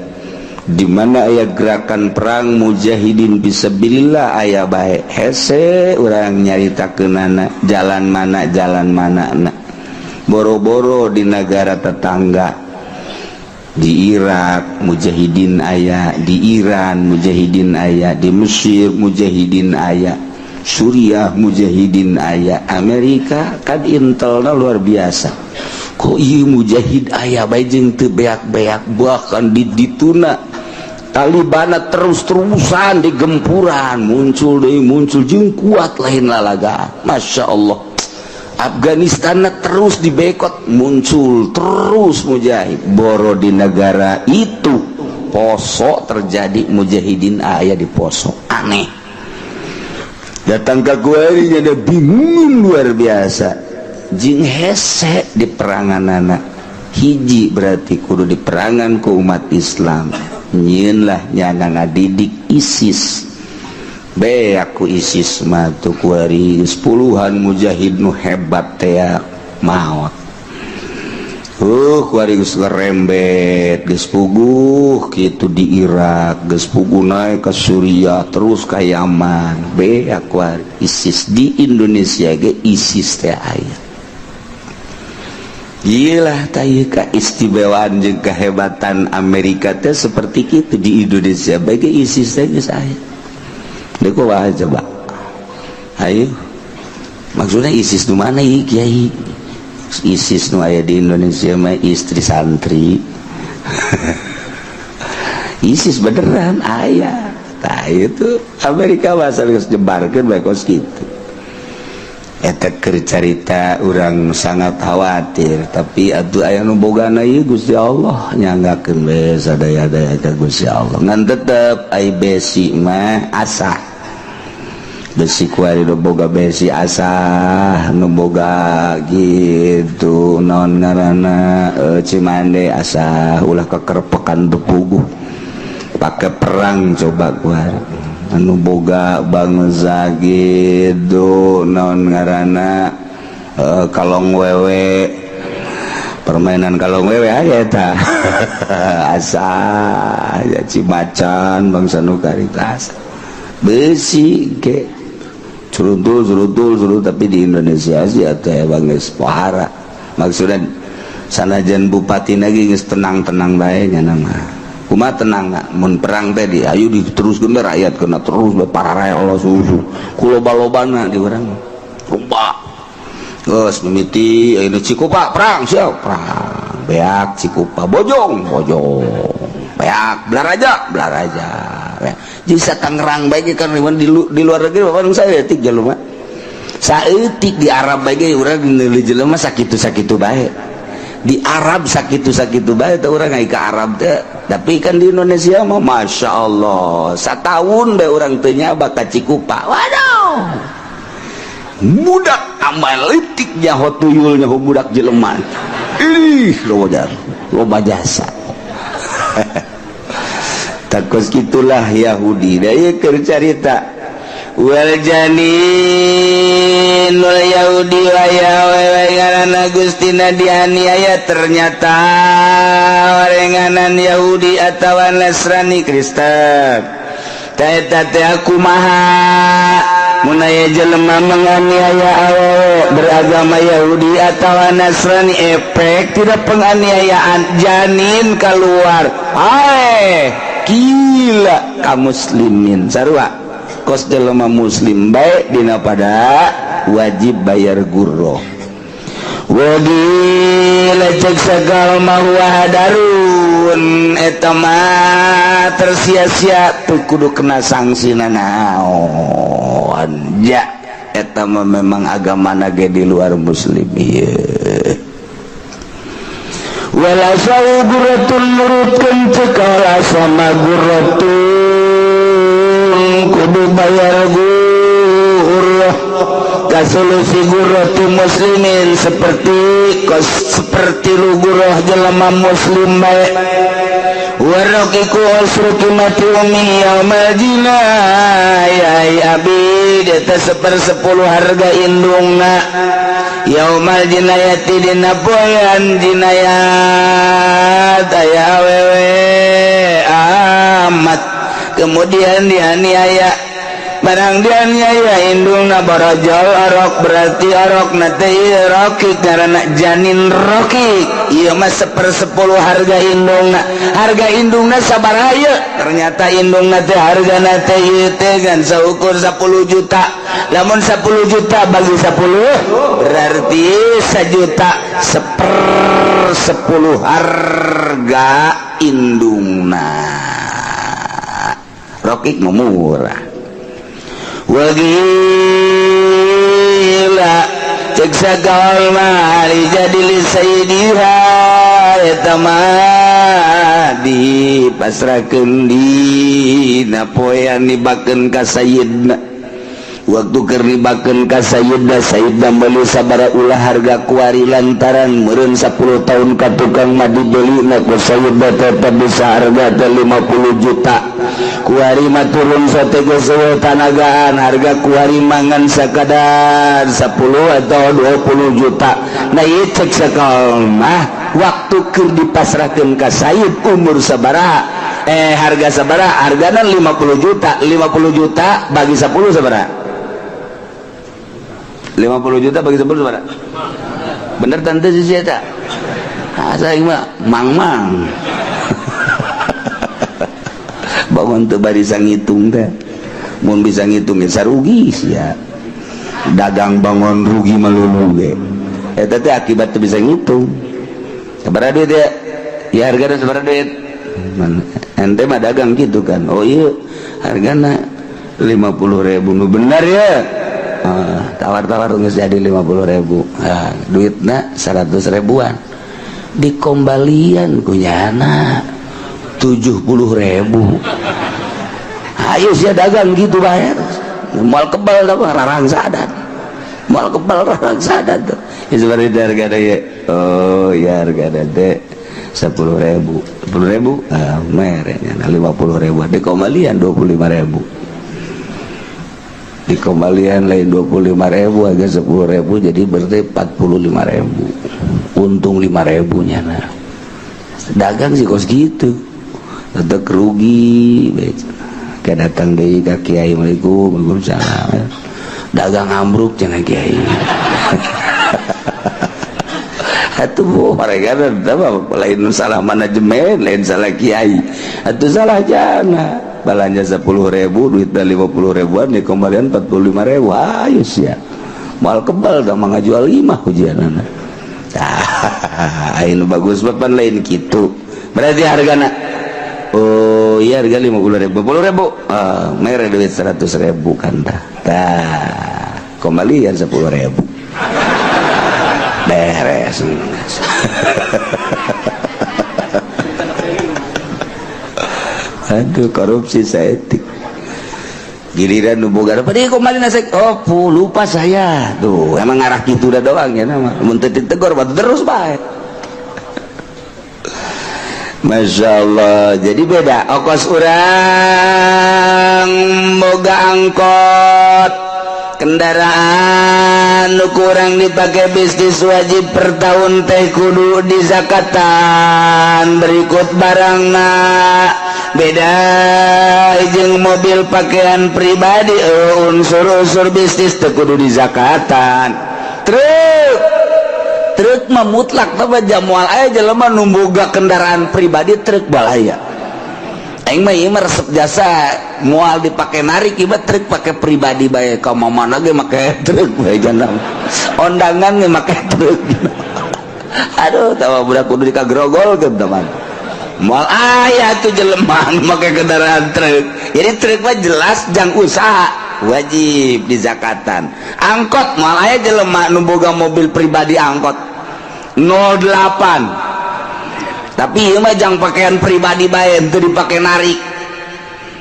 Di mana aya gerakan perang mujahidin fisabilillah, aya bae. Hese urang nyaritakeunana jalan mana, jalan mana na. Boro-boro di negara tetangga, di Irak mujahidin aya, di Iran mujahidin aya, di Mesir mujahidin aya, Suriah mujahidin aya. Amerika kan intelna luar biasa. Kok ieu mujahid aya bae jeung teu beak-beak? Bahkan di dituna Taliban terus-terusan di gempuran, muncul deui, muncul jeung kuat, lain lalaga. Masya Allah, Afghanistan terus dibekot, muncul terus mujahid. Boro di negara itu, Poso terjadi, mujahidin aya di Poso. Aneh, datang ke gue ini jadi bingung luar biasa. Jing hese di perangan anak hiji, berarti kudu di perangan ke umat Islam. Nyieun lah nyana ngadidik ISIS be aku. ISIS mah tuh kuari puluhan mujahid nu hebat teh maot. Kuari geus ngerembet, geus puguh kitu di Irak, geus puguh naik ke Suriah, terus ke Yaman. Be aku ISIS di Indonesia ge ISIS teh aya. Gila tahu keistimewaan jeung kehebatan Amerika teh seperti itu. Di Indonesia bagi ISIS teh geus aya. Deuk kumaha coba? Ayo, maksudnya ISIS nu mana ieu, Kiai? ISIS nu aya di Indonesia mah istri santri. ISIS beneran aya. Tah, itu Amerika bahasa geus nyebarkeun bae kos kitu. Eta keur carita, urang sangat khawatir, tapi atuh aya nu bogana ieu Gusti Allah, nyanggakeun we sadaya-daya ka Gusti Allah. Ngan tetep ai besi mah asah. Besi kuari nu boga besi asah, nu boga gitu naon ngaranna, Cimande asah, ulah kekerpekan bepuguh pakai perang. Coba kuari anu boga bangsa gitu naon ngaranna, kalong wewe, permainan kalong wewe aja eta asah ya. Cimacan bangsa nu karitas besi ke suruntul suruntul suruntul. Tapi di Indonesia sih atau emang geus pohara, maksudnya sanajan bupati lagi geus tenang-tenang bae nya mah. Kumaha tenang mun perang teh di ayo diteruskeun rakyat kena terus bae para Allah susu ku loba-lobana di urang loba. Geus mimiti ayeuna Cikupa perang, siap perang, beak Cikupa, Bojong, Bojong beak, Balaraja, Balaraja. Jadi Tangerang baik kan di luar negeri bapak saya etik jelema saeutik. Di Arab bae urang nilai jelema sakitu sakitu bae. Di Arab sakitu sakitu bae teh urang ka Arab teh. Tapi kan di Indonesia mah masya Allah, satahun bae urang teu nyaba ka Cikupa, waduh, budak amal leutik nyaho tuyul, nyaho budak jelema. Ih, loba loba jasa. Takos gitulah Yahudi. Da ieu keur carita wal janinul Yahudi wa ya wewe ngaranna Gustina dianiaya. Ternyata warenganan Yahudi atawa Nasrani Kristen teh teh kumaha mun aya jelema menganiaya awewe beragama Yahudi atau Nasrani, efek tidak penganiayaan janin keluar. Hai, gila ka muslimin, sarua kos jelema muslim baik dina pada wajib bayar gurroh. Wagi cek segala huwa hadarun, eta mah tersia-sia tuh, kudu kena sanksi naon ja. Eta mah memang agama nage di luar muslim ieu. Wala sau gurratun, nurutkeun cek sama gurratun kudu bayar gurrah. Kasulusi gurrati muslimin, seperti kos seperti gurrah jelema muslim bae. Warraqiqu usru qimati ummi yaumal jinayah abi, eta sepersepuluh harga indungna yaumal jinayati dina poean jinayat. Aya awewe amat kemudian dianiaya, barang dianiaya indungna borojol orok, berarti orok na teh rokik, karena janin rokik. Ieu mah sepersepuluh harga indungna. Harga indungna sabaraha ieu? Ternyata indungna teh hargana teh ieu teh kan saukur 10 juta. Lamun 10 juta bagi 10 berarti 1 juta, sepersepuluh harga indungna. Rokik mah murah. Wagila, cek sakaul mah jadi li sayyidiha, eta mah dipasrahkeun dina poean nibakeun ka sayyidna. Waktu keur nibakeun ka sayyidna, sayyidna meuli sabaraha ulah harga kuari, lantaran meureun 10 tahun ka tukang mah dibeli na ku sayyidna tetep bisa harga teh 50 juta. Kuari mah turun sote geus tanagaan, harga kuari mangan sakadar 10 atau 20 juta. Nah, ieu cek sakaul mah waktu keur dipasrahkeun ka sayyid umur sabaraha, harga sabaraha? Hargana 50 juta. 50 juta bagi 10 sabaraha? 50 juta bagi 10 sabaraha? Bener tante sih eta? Asa mah mang mang bangun teu bisa ngitung teh. Mun bisa ngitung ya sarugi sia dagang, bangun rugi melulu ge. Eta teh akibat teu bisa ngitung. Sabaraha duit ya? Ya, hargana sabaraha duit? Ente mah dagang gitu kan. Oh iya, hargana 50 ribu. Nu bener ya? Ah, tawar-tawar geus jadi 50 ribu. Ah, duitna 100 ribuan, dikombalian ku nyana 70 ribu. Ayo sia dagang gitu bayar moal kebal apa rarangsadan, moal kebal rarangsadan tuh ya. Seperti harga ya. Oh ya, harga teh 10 ribu, 10 ribu. Ah, mereknya 50 ribu, dikombalian 25 ribu. Dikembalian lain 25 ribu, agak 10 ribu, jadi berarti 45 ribu, untung 5 ribu nya. Nah, dagang sih kos gitu tetep rugi. Kayak datang dari ke kiai, "Assalamualaikum." "Waalaikumsalam." "Dagang ambruk," cenah kiai. Atuh bu mereka lain salah manajemen, lain salah kiai, atau salah jana belanja 10 ribu, duit 50 ribuan, di kembalian 45 ribu. Ayo sia moal kebal dah mah ngajual lima ujian anak. Ah, ini bagus bapak lain gitu. Berarti hargana, oh iya, harga 50 ribu, 10 ribu. Ah, mere duit 100 ribu kan dah. Tah, kembalian 10 ribu, beres. Aduh, korupsi saeutik. Giliran nu boga apa dia kembali nasek, oh pu, lupa saya tuh. Emang ngarah gitu udah doang ya nama mun teu ditegor batu terus bae. Masya Allah. Jadi beda okos urang boga angkot, kendaraan nu kurang dipakai bisnis, wajib per tahun teh kudu dizakatan berikut barangna. Beda jeung mobil pakaian pribadi, unsur-unsur bisnis teu kudu dizakatan. Truk, truk mah mutlak teh jamual aya jelema nu boga kendaraan pribadi truk balaya. Aing mah ieu mah resep jasa moal dipake narik ieu mah truk, pake pribadi bae. Ka mana ge make truk bae, jangan ondangan ge make truk. Aduh, tawa budak kudu dikagrogol ke teman. Moal aya tuh jelema nu make kendaraan truk. Jadi truk mah jelas jang usaha, wajib dizakatan. Angkot, moal aya jelema nu boga mobil pribadi angkot 08, tapi ieu mah jang pakaian pribadi bae, teu dipake narik.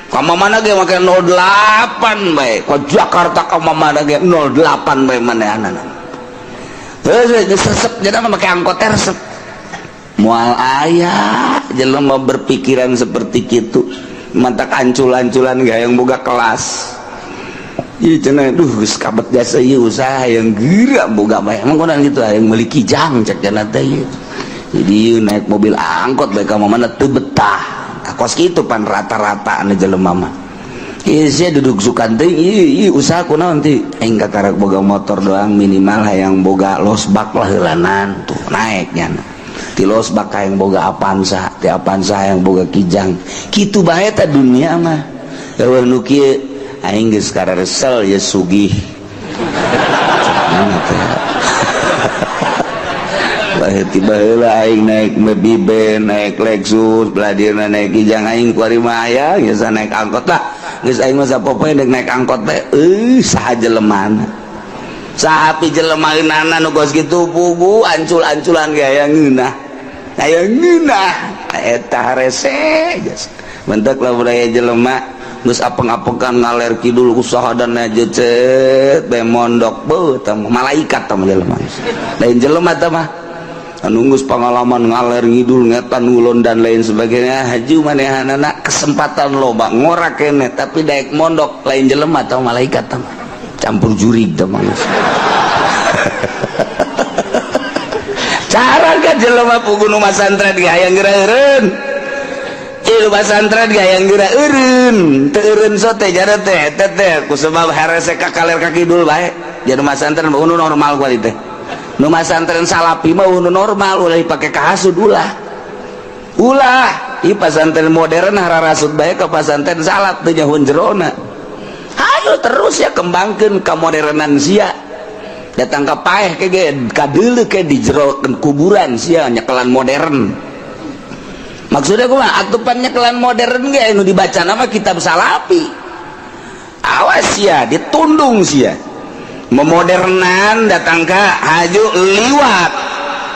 Ka Ka mana ge make 08 bae. Ka Jakarta ka mana ge 08 bae manehanana. Terus geus resep jadi mah make angkot teh resep. Moal aya jelema berpikiran seperti kitu. Mantak ancul-anculan ge hayang boga kelas. Ieu cenah, duh, geus kabet jasa ieu usaha yang geura boga bae. Emang kunaon gitu hayang meuli Kijang cek cenah teh ieu. Jadi ieu naik mobil angkot bae ka mana teu betah. Kos kitu pan rata-rata anu jelema mah. Ieu sia duduk sukan teh ieu ieu usaha kunaon ti aing kakarak boga motor doang, minimal hayang boga losbak lah heulanan tuh naik nya. Ti losbak hayang boga Avanza, ti Avanza hayang boga Kijang. Kitu bae ta dunia mah. Eueuh nu kieu aing geus kararesel ye sugih. Mana teh? Tiba heula aing naik Mobiben, naik Lexus, belah dieuna naik Kijang, aing kuari mah aya geus naik angkot lah. Geus aing mah sapopoe deuk naik angkot teh, euy, saha jelemana. Saha pi jelemaeunana nu kos kitu pugu ancul-anculan ge aya ngeunah. Aya ngeunah eta harese geus. Mentek lamun aya jelema geus apeng-apengan ngaler kidul usaha dan cet bae mondok beuh tah malaikat tah jelema. Lain jelema tah mah. Anu geus pengalaman ngaler ngidul ngetan ngulon dan lain sebagainya, haju manehanana kesempatan loba ngora kene tapi daek mondok lain jelema atau malaikat tah campur jurig tah mah. Cara ka jelema pugu nu masantren ge hayang geura eureun. Ieu masantren ge hayang geura eureun, teu eureun sote jare teh eta teh ku sebab harese ka kaler ka kidul bae. Jadi masantren mah normal kuali teh. Nu masantren salapi mah nu normal, ulah dipake kahasud, ulah. Ulah, ieu pasantren modern hararasud bae ka pasantren salaf teu nyahoan jerona. Hayu terus ya kembangkeun ka modernan sia. Datang ka paeh ke ge kadeuleu ke di jero kuburan sia nyekelan modern. Maksudnya kumaha? Atupan nyekelan modern ge nu dibaca nama kitab salapi. Awas sia, ditundung sia. Memodernan datang ke haju liwat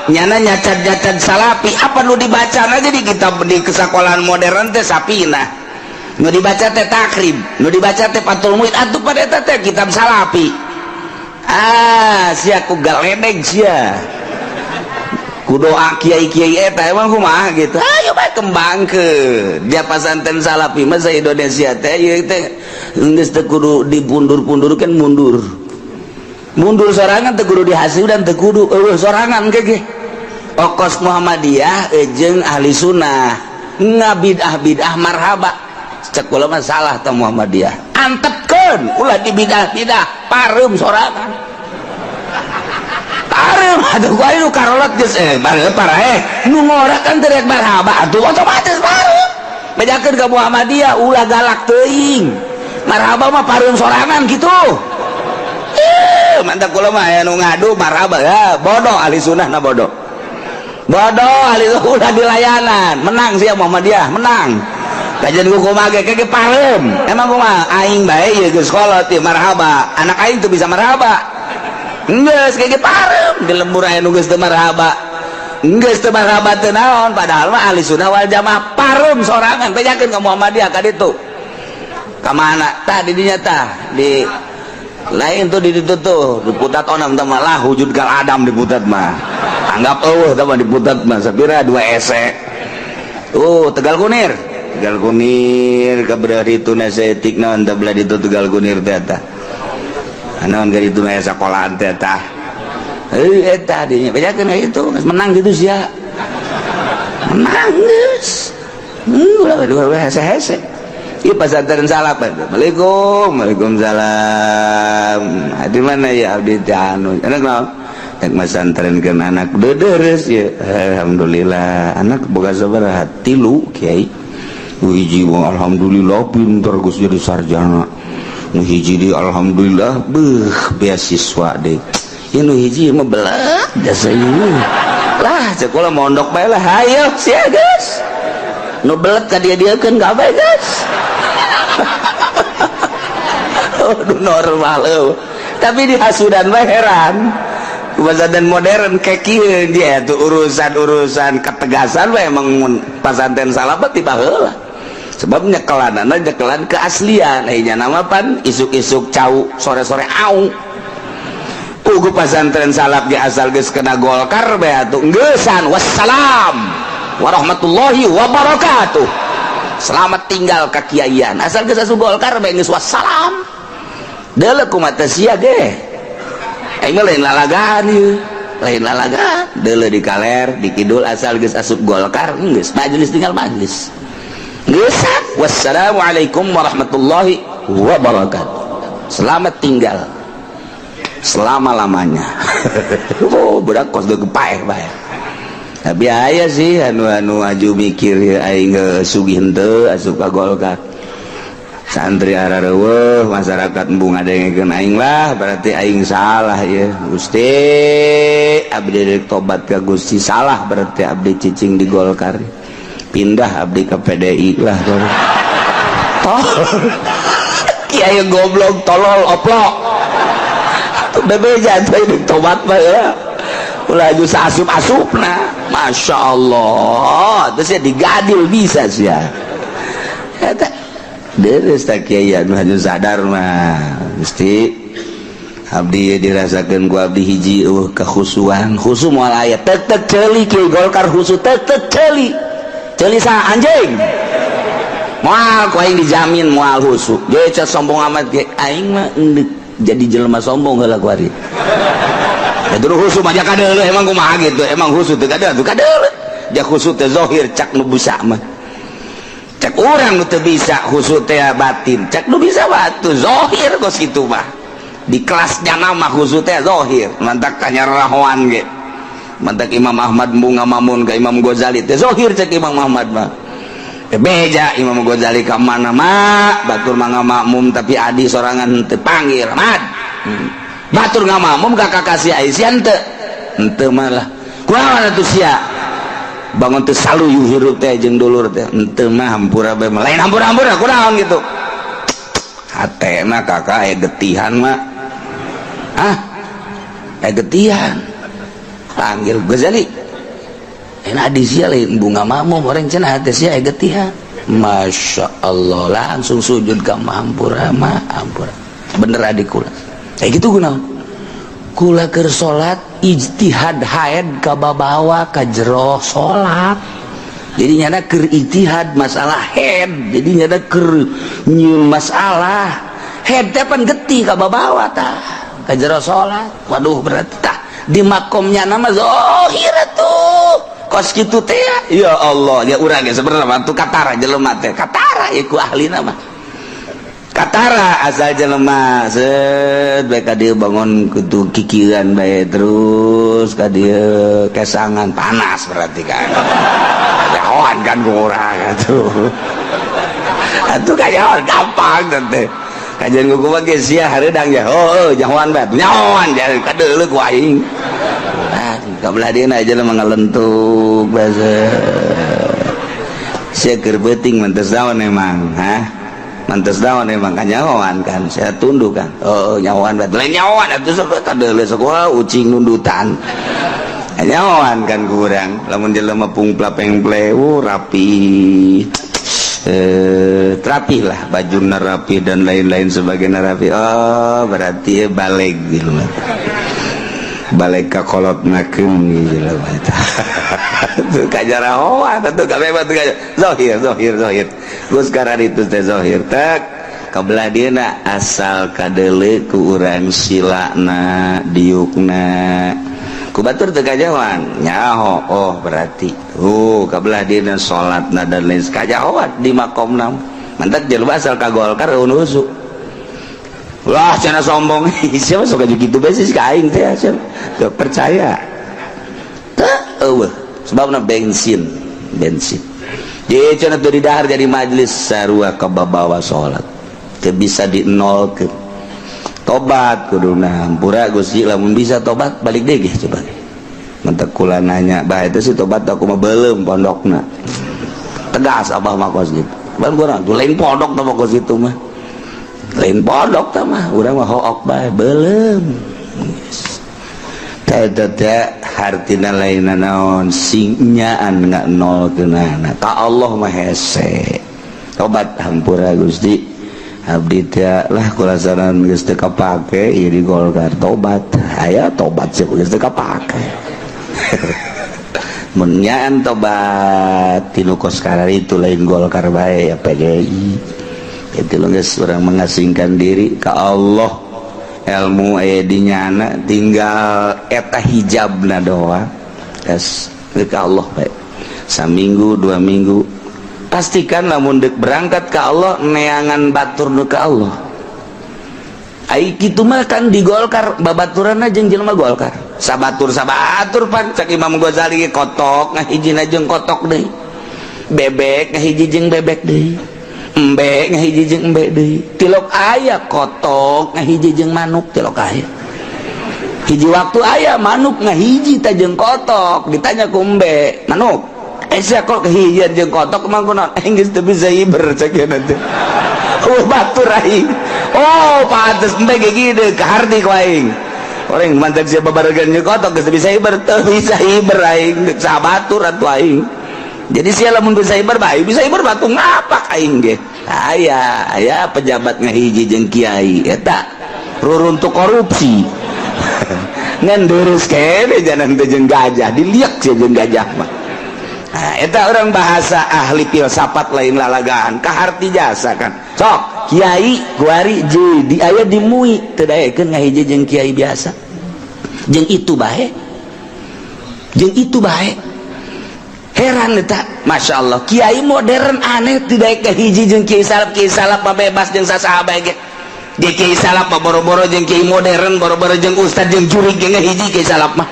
nyana nyacat-nyacat salapi apa nu dibaca aja di kitab di kesekolahan modern teh sapina nu dibaca teh Takrib, nu dibaca teh Fathul Mu'in, atuh pada eta teh kitab salapi. Ah sia ku galedeg sia ku doa kiai-kiai eta emang kumaha gitu. Ayo bae kembangkeun dia pasantren salapi mah sa Indonesia teh ieu teh geus teu kudu dipundur-pundurkeun, mundur mundur sorangan teu kudu dihasil dan teu kudu eueuh sorangan ge okos Muhammadiyah jeung ahli sunnah ngabidah bidah marhaba. Cek kula mah salah teh Muhammadiyah, antepkeun ulah dibidah-bidah, pareum sorangan pareum atuh ku aing nu karolot geus paraeh nu ngora kan teu rek marhaba atuh otomatis pareum. Bejakeun ka Muhammadiyah ulah galak teuing, marhaba mah pareum sorangan kitu. Mantap kula mah aya nu ngadu marhaba ya bodoh ahli sunnah na bodoh bodoh ahli ulah dilayanan menang sia Muhammadiyah menang kajian ku kumaha ge ge pareum. Emang kumaha aing bae ieu geus kolot ieu marhaba, anak aing teu bisa marhaba geus ge pareum di lembur aya nu geus teu marhaba geus teu marhaba teu naon, padahal mah ahli sunnah wal jamaah pareum sorangan. Bejakeun ka Muhammadiyah ka ditu ka mana tah di dinya tah di lain tuh di ditu tuh diputat onam tah lah wujud gal adam diputat mah anggap eueuh tah mah diputat mah sapira dua ese. Oh Tegal Kunir, Tegal Kunir ka belah ditu na saeutik naon tah belah ditu Tegal Kunir teh tah naon ka ditu aya sakolahan teh tah heuh eta dinya bejakeun ka itu menang gitu sia menang geus ulah dua hese-hese. Ieu pasantren salaf. Assalamualaikum. Waalaikumsalam. Di mana ya abdi teh anu? Anak naon? Rek masantrenkeun anak deudeures ya. Alhamdulillah. Anak boga sabaraha? Tilu, Kiai. Nu hiji mah alhamdulillah pinter geus jadi sarjana. Nu hiji di alhamdulillah beuh beasiswa deui. Ieu nu hiji mah belet jasa ieu. Lah cek kula mondok bae lah hayo sia geus. Nu belet ka dia-dieukeun gawe geus. Aduh normal eueuh. Tapi di hasudan mah heran. Pesantren modern kayak kieu dia tuh urusan-urusan ketegasan mah emang mun pasantren salaf tiba heula. Sebab nyekelanana nyekelan keaslian. Nya nama pan isuk-isuk cau, sore-sore au. Pugu pasantren salaf ge asal geus kena Golkar bae atuh geusan, wassalam warahmatullahi wabarakatuh, selamat tinggal kekiaian. Asal geus asup Golkar bae geus wassalam. Deuleu kumaha sia ge, aing mah lain lalagaan ieu, lain lalagaan. Deuleu di kaler, di kidul, asal geus asup Golkar geus majelis tinggal majelis, geus wassalamualaikum warahmatullahi wabarakatuh, selamat tinggal selama-lamanya. Oh, budak kos geus paeh bae. Tapi aya sih anu anu aju mikir ya, aing sugih henteu asup ka Golkar, santri arareuweuh, masyarakat embung ngadengekeun aing lah, berarti aing salah ya. Gusti, abdi rek tobat ka Gusti, salah berarti abdi cicing di Golkar, pindah abdi ke PDI lah. Tol kiai goblok, tolol, oplok, bebeja tuh tobat mah ya ulah aju asup-asupna. Masya Allah, terus ya digadil bisa sih ya. Eta deres tak kiai anu hanya sadar mah. Gusti, abdi dirasakeun ku abdi hiji kekhusuan, khusu moal aya tek tek ceuli. Kiai Golkar khusu tek tek ceuli, ceuli sa anjing moal ku aing dijamin moal khusu. Ge sombong amat ge aing mah endek jadi jelema sombong heula ku ari. Ya dulu khusu mah kadeuleu emang kumaha gitu, emang khusu teu kadeuleu, teu kadeuleu. Ja khusu teh zahir cak nu bisa mah. Cak urang nu teu bisa khusu teh batin, cak nu bisa batu zahir kos kitu mah. Di kelasnya nama khusu teh zahir, mantak kanyarahoan ge. Mantak Imam Ahmad bunga mamun ke Imam Ghazali teh zahir cak Imam Ahmad mah. Beja Imam Ghazali ka mana mah batur mah makmum tapi adi sorangan teu panggil Ahmad. Batur ngamakmum ka kakak si Aisyah henteu henteu malah kunaon atuh sia bangun teu saluyu hirup teh jeung dulur teh henteu mah, hampura bae mah, lain hampura-hampura kunaon gitu, hatena kakak aya getihan mah, ah aya getihan. Panggil Ghazali, enak di sia lain bunga makmum orang cenah hate sia aya getihan. Masya Allah, langsung sujud ka hampura mah, hampura bener adik kula kayak gitu. Kunaon kula keur salat ijtihad haid kababawa ka jero salat, jadi nyana keur ijtihad masalah haid, jadi nyana keur nyieun masalah haid teh pan getih kababawa tah ka jero salat. Waduh, berarti tah di makomnya nama zahir tuh kos kitu teh. Ya Allah, ya urang ge sebenarnya mah tuh katara jelema teh, katara ieu ku ahlina mah katara. Asal jelema set bae ka dieu bangun kudu kikieuan bae terus ka dieu kesangan panas, berarti kan nyahoan kan ku urang atuh atuh kanyahoan gampang teh. Kajian ku kumaha ge sia hareudang ya, oh nyahoan bae, nyahoan jadi kadeuleu ku aing. Ah, kabelah dieuna jelema ngalentuk basa sia keur beuting mantes naon emang, hah mantes naon emang, kanyahoan kan saya tunduk kan. Oh, nyahoan bae, lain nyahoan atuh, sok kadeuleu sok wah ucing nundutan, nyahoan kan kurang. Lamun jelema pungpla pengple rapi, rapi lah, baju rapi dan lain-lain sebagainya rapi, oh berarti balik gitu, balik ka kolot nakeun gitu. Tuh kajarahoan tuh kabeh tuh zahir zahir zahir. Geus karar itu teh zahir tek kabelah dieuna asal kadeuleu ku urang silana diukna ku batur teu kajahoan nyaho, oh berarti oh kabelah dieuna salatna dan lain kajahoan di makomna. Mantak jelema asal ka Golkar eueuh wah cenah sombong, siapa sok aju kitu bae sih ka aing teh, siapa teu percaya teu eueuh sebabna bensin bensin jadi cenah teu didahar jadi majelis sarua kababawa salat teu bisa di nolkeun. Tobat kuduna, hampura Gusti lamun bisa tobat balik deui ge coba. Mantak kula nanya bah itu sih tobat aku mah belum pondokna tegas abah mah kos gitu ban kurang tuh lain pondok tah kos itu mah, lain pondok tah mah urang mah hook bae belum teh teh hartina lain naon sing nyaan nggak nol keunana ka Allah mah hese. Tobat, hampura Gusti, abdi teh lah kulasaran geus teu kapake ieu di Golkar. Tobat, aya tobat sih geus teu kapake. Mun nyaan tobat tinu kos itu lain Golkar bae ya, PDI itu geus urang mengasingkan diri ke Allah. Ilmu aya di nyana, tinggal eta hijabna doa. Geus ke Allah bae saminggu 2 minggu, pastikan lamun dek berangkat ke Allah, neangan batur nu ke Allah. Ai kitu mah kan di Golkar babaturanna jeung jelema Golkar, sabatur sabatur. Pan cak Imam Ghazali, kotok ngahijina jeung kotok deui, bebek ngahiji jeung bebek deui, embe ngahiji jeung embe deui. Tilok aya kotok ngahiji jeung manuk, tilok aya hiji waktu aya manuk ngahiji ta jeung kotok. Ditanya ku embe, "Manuk, eh sia kok kehijian jeung kotok?" "Emang kunaon? Aing geus teu bisa hiber," cek nanti. "Oh, batur aing." "Oh, pantes embe ge gede kaharti ku aing. Orang mantap siapa barengan jeung kotok geus teu bisa hiber, teu bisa hiber aing deuk sabatur atuh aing. Jadi sia lamun bisa hiber bae, bisa hiber batu ngapak aing ge." Aya aya pejabat ngahiji jeung kiai, eta ruruntuk korupsi ngan deres kene jalan teh jeung gajah, diliak sia jeung gajah mah. Nah, eta orang bahasa ahli filsafat, lain lalagaan, kaharti jasa kan. Sok kiai kuari jadi aya di MUI teu daekeun ngahiji jeung kiai biasa, jeung itu bae, jeung itu bae. Heran eta, Masya Allah, kiai modern aneh tidak kahiji jeung kiai salaf. Kiai salaf mah bebas jeung sasaha bae ge. Di kiai salaf mah boro-boro jeung kiai modern, boro-boro jeung ustad, jeung jurig ge ngahiji. Kiai salaf mah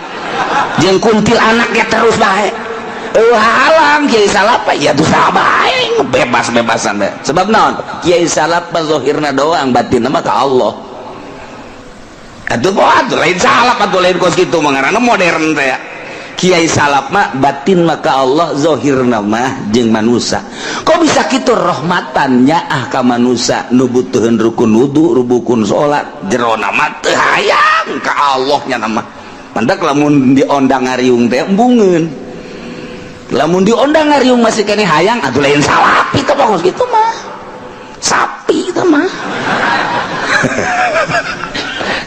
jeung kuntil anaknya terus bae, halang. Kiai salaf ya tuh saha bae, bebas-bebasan bae. Sebab naon? Kiai salaf mah zahirna doang, batinna mah ka Allah atuh. Atuh lain salaf atuh, lain kos kitu mah ngaranna modern teh. Kiai salaf mah batin maka Allah, zahirna mah jeung manusia. Kok bisa kitu? Rahmatannya ah ka manusia nu butuheun rukun wudu, rukun salat. Jerona mah teu hayang ka Allah nya nama. Mantak lamun diondang ngariung teh embungeun. Lamun diondang ngariung masih kene hayang, atuh lain salapi teh pokos kitu mah, sapi itu mah.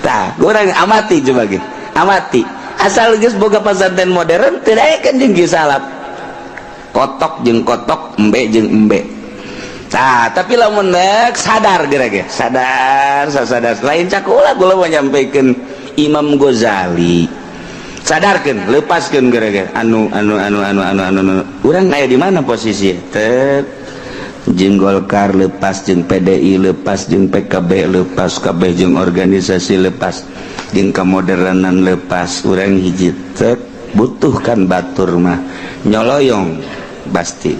Tah, kurang amati, coba gitu amati. Asal geus boga pesantren modern tidak kan jeung kieu salaf, kotok jeung kotok, embe jeung embe. Tah, tapi lamun nek sadar geura ge, sadar sadar, lain cakula kula mau nyampaikan Imam Ghazali. Sadarkeun, lepaskeun geura ge anu anu anu anu anu anu, anu. Urang aya di mana posisi tet? Jeung Golkar lepas, jeung PDI lepas, jeung PKB lepas, kabeh jeung organisasi lepas, jeung kemodernan lepas. Urang hiji tek, butuhkan batur mah nyoloyong pasti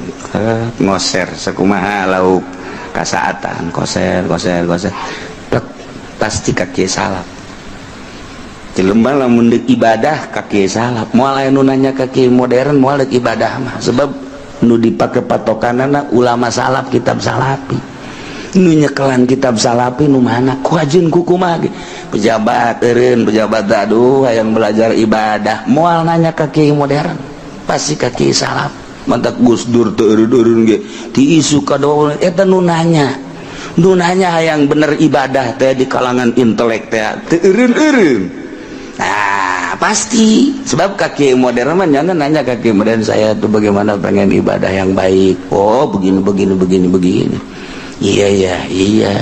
ngoser sakumaha lauk kasaatan, koser koser koser tek, pasti kaki salaf. Jelema lamun deuk ibadah ka kiai salaf, moal aya nu nanya ka kiai modern, moal deuk ibadah mah. Sebab nu dipake patokanana ulama salaf, kitab salafi. Nu nyekelan kitab salafi nu mana, ku ajeun ku kumaha ge. Pejabat eureun, pejabat, aduh, hayang belajar ibadah, moal nanya ka kiai modern, pasti ka kiai salaf. Mantak Gus Dur teu eureun-eureun ge ti isu ka eta nu nanya, nu nanya hayang bener ibadah teh di kalangan intelek teh teu eureun-eureun. Nah, pasti sebab ka kiai modern mah jangan nanya ka kiai modern, "Saya tuh bagaimana, pengen ibadah yang baik?" "Oh, begini begini begini begini." Iya,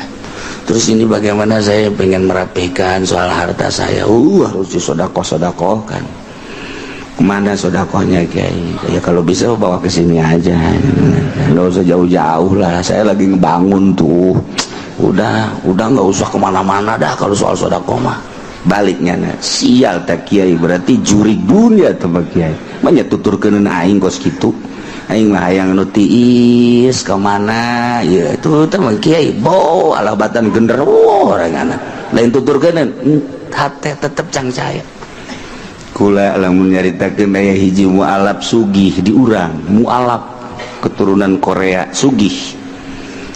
terus ini bagaimana? Saya pengen merapikan soal harta saya." Harus disodakoh sodakoh kan. "Kemana sodakohnya, Kiai?" "Ya kalau bisa bawa ke sini aja, nggak usah jauh-jauh lah. Saya lagi ngebangun tuh. Udah nggak usah kemana-mana dah kalau soal sodakoh mah." Baliknya, nah, sial tak kiai, berarti juri dunia teman kiai banyak tuturkeun aing kos kitu. Aing mah hayang nu tiis kemana ya itu teman kiai bo alabatan genderuwo orang anak lain tuturkeun hate tetep cangcaya. Kula lamun nyaritakeun aya hiji mualaf sugih di urang, mualaf keturunan Korea sugih.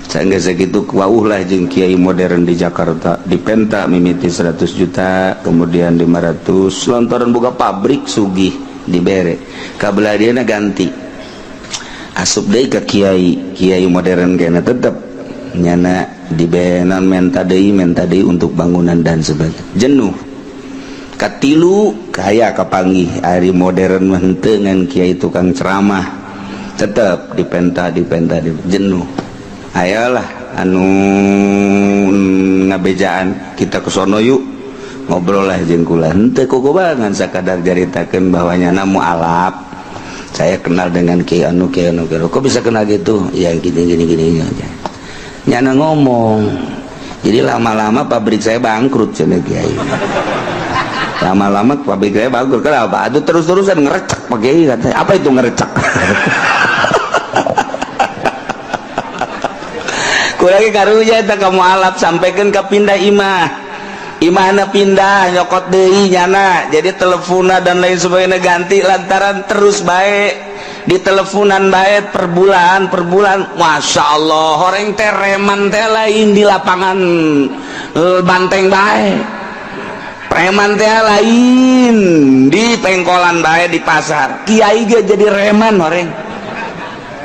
Sehingga segitu wauh lah jeung kiai modern di Jakarta, dipenta mimiti 100 juta, kemudian 500, lontoran buka pabrik sugih dibere. Kabelah dia ganti. Asup deui ka kiai, kiai modern kena tetep nyana dibenan menta deui untuk bangunan dan sebagainya. Jenuh. Katilu kaya kapanggih ari modern mah henteu ngan kiai tukang ceramah. Tetep dipenta dipenta jenuh. Ayalah anu ngabejaan kita ke sono yuk ngobrol lah jeung kula. Henteu kokobangan sakadar jaritakeun bahwa nyana mualaf. Saya kenal dengan Kiai anu Kiai anu Kiai. Kok bisa kenal gitu? Ya gini gini gini aja. Nyana ngomong. Jadi lama-lama pabrik saya bangkrut cenah Kiai. Lama-lama pabrik saya bangkrut. Kenapa? Aduh terus-terusan ngerecek Pak Kiai katanya. Apa itu ngerecek? Kurang karunya eta ka mualaf sampaikan ka pindah imah. Imahna pindah nyokot deui nyana. Jadi teleponna dan lain sebagainya ganti lantaran terus baik di teleponan baik per bulan per bulan. Masya Allah horeng teh reman teh lain di lapangan banteng baik, preman teh lain di pengkolan baik di pasar. Kiai ge jadi reman horeng.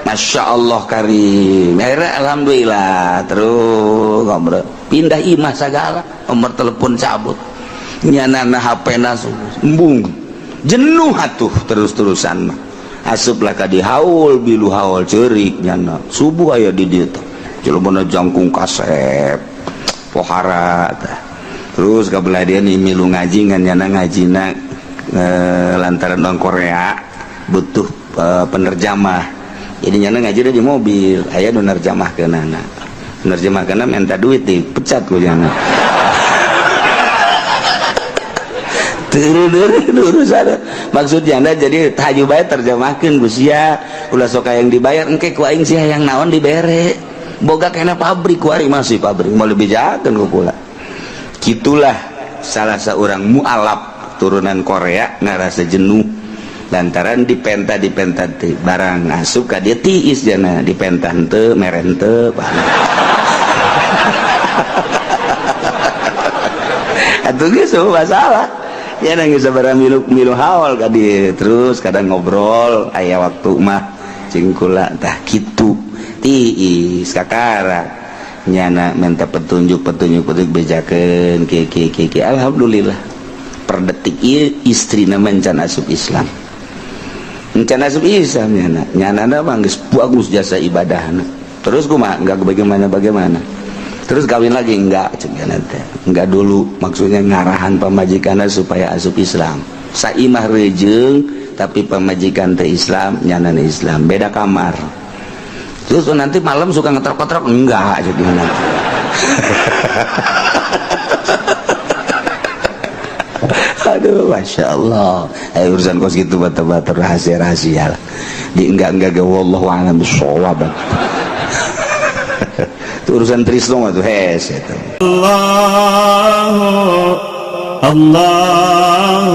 Masya Allah karim. Akhirnya alhamdulillah terus ngobrol pindah imah segala nomor telepon cabut nyana HP na embung jenuh atuh terus-terusan mah. Asuplah ka di haul bilu haul ceurik nyana subuh aya di dieu teh jelema jangkung kasep pohara tah. Terus ka belah dia nih milu ngaji ngan nyana ngajina lantaran orang Korea butuh penerjamah. Jadi nyana ngaji di mobil aya nu nerjemahkeunana. Nerjemahkeunana minta duit dipecat ku nyana. Urusan maksudnya anda jadi tahajud bae terjemahkeun ku sia ulah sok yang dibayar engke ku aing sia yang naon dibere boga kena pabrik ku aing masih pabrik mau lebih jakeun ku kula. Kitulah salah seorang mualaf turunan Korea ngarasa jenuh lantaran dipenta dipenta teh barang asup ka dia tiis jana dipenta henteu mere henteu. Atuh geus masalah ya nang sabaraha milu haul ka dieu terus kadang ngobrol aya waktu mah jeung kula tah kitu tiis kakara nyana minta petunjuk petunjuk petunjuk bejakeun kieu kieu kieu. Alhamdulillah per detik ieu istrina mencan asup Islam. Mencan asup Islam nyana nyana mah geus bagus jasa ibadahna. Terus kumaha enggak bagaimana bagaimana. Terus kawin lagi enggak cenah teh. Enggak dulu maksudnya ngarahan pamajikanna supaya asup Islam. Saimah rejeung tapi pamajikan teh Islam, nyanana Islam, beda kamar. Terus nanti malam suka ngetrok-ngetrok enggak jadi nanti. Aduh, masya Allah. Urusan kos gitu batu-batu rahasia-rahasia lah. Di enggak-enggak ge wallahu a'lam bissawab. Itu urusan Trisno mah tuh hes itu. Allah Allah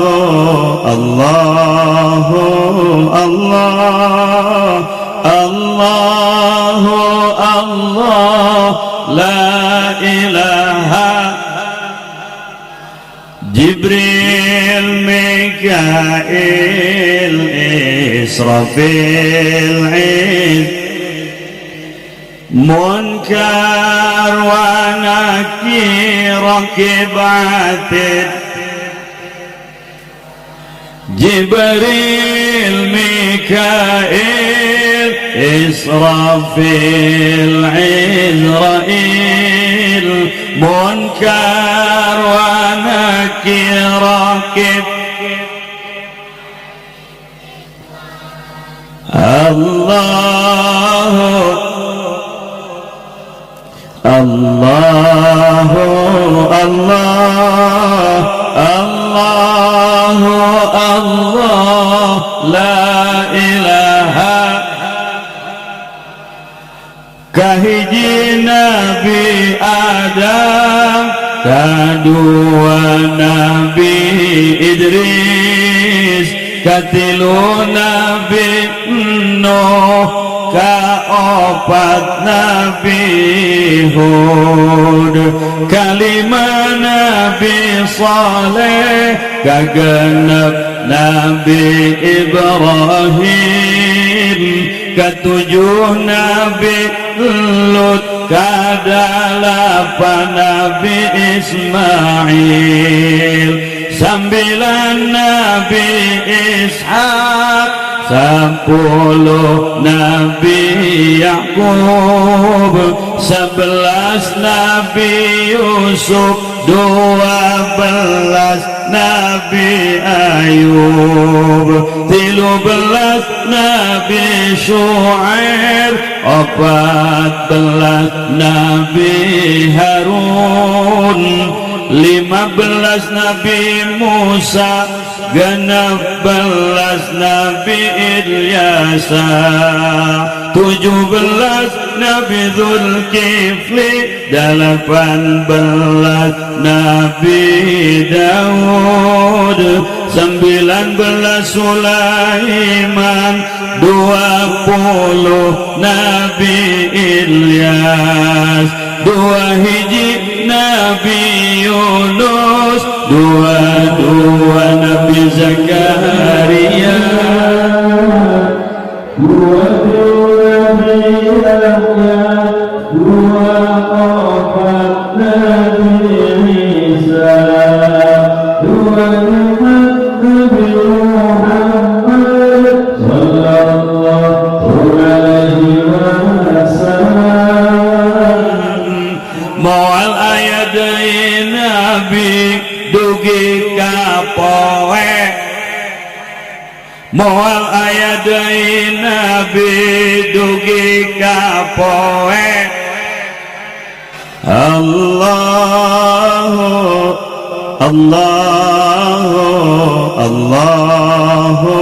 Allah Allah Allah Allah la ilaha Jibril Mikail Israfil Munkar wa nakir raqib atid Jibril Mikail Israfil Izrail Munkar wa nakir raqib Allah Allah Allah Allah Allah la ilaha kahiji Nabi Adam kadua Nabi Idris katilu Nabi Nuh kaopat Nabi Hud kalima Nabi Saleh kagenep Nabi Ibrahim Katujuh Nabi Lut, kadalapan Nabi Ismail, 9 Nabi Ishak, 10 Nabi Yakub, 11 Nabi Yusuf, 12 Nabi Ayub, 13 Nabi Shu'aib, 14 Nabi Harun, 15 Nabi Musa, 16 Nabi Ilyasa, 17 Nabi Zulkifli, 18 Nabi Daud, 19 Sulaiman, 20 Nabi Ilyas, 2 Nabi Yunus, 22 Nabi Zakaria, 22 Nabi Yahya, 24 Nabi Isa, 25 Nabi Muhammad sallallahu alaihi wasallam. Moal aya deui nabi dugi ka poe, moal aya deui nabi dugi ka poe. Allahu Allahu Allahu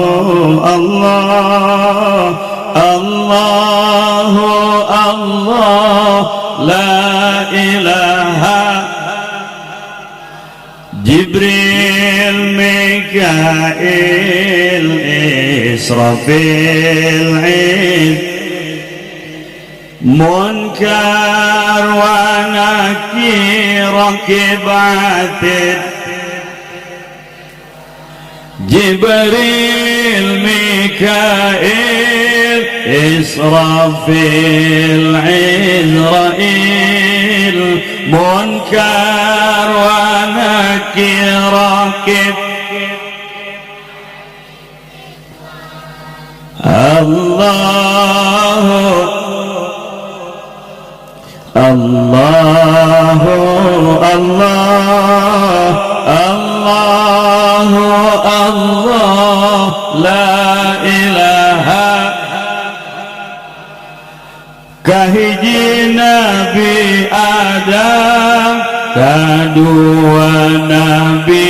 Allah Allahu Allah la ilaha. Jibril, Mikail, Israfil, Munkar wa Nakir, Raqib Atid, Jibril, Mikail, Israfil, Izrail, Munkar wa Nakir, Raqib. Allahu Allahu Allah Allahu Allah la ilaha. Kahiji Nabi Adam, kadua Nabi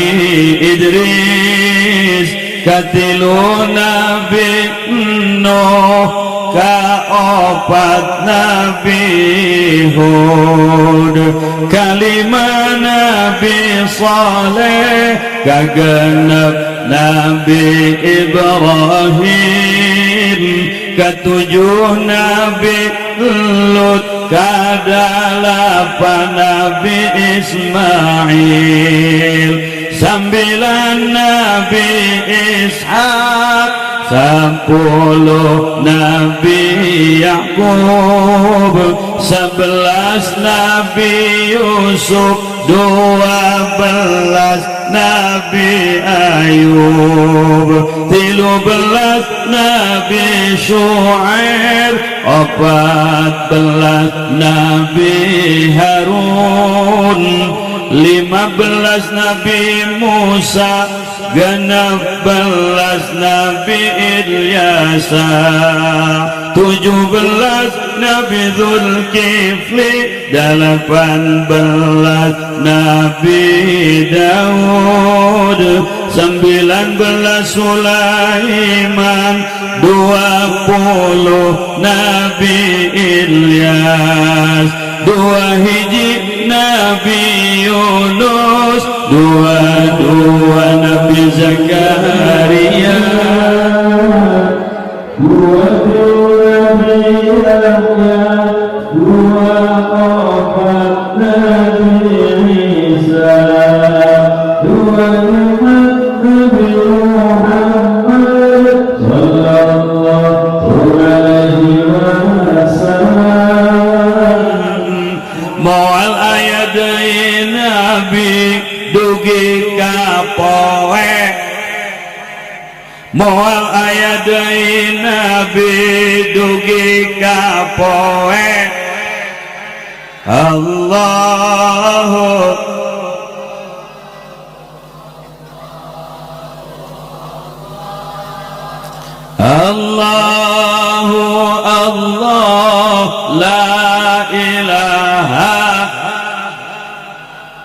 Idris, katilu Nabi Nuh, kaopat Nabi Hud, kalima Nabi Saleh, kagenep Nabi Ibrahim, ketujuh Nabi Lut, kadalapan Nabi Ismail, 9 Nabi Ishak, 10 Nabi Yakub, 11 Nabi Yusuf, 12 Nabi Ayub, 13 Nabi Shu'aib, 14 Nabi Harun, 15 Nabi Musa, 16 Nabi Ilyasa, 17 Nabi Zulkifli, 18 Nabi Daud, 19 Sulaiman, 20 Nabi Ilyas, 2 Nabi Yunus, 22 Nabi Zakaria, 22 Nabi Yahya, 24 Nabi Isa, 25 Nabi Muhammad sallallahu alaihi aya deui nabi dugi ka poe, moal aya deui nabi dugi ka poe. Allahu Allahu Allah la ilaha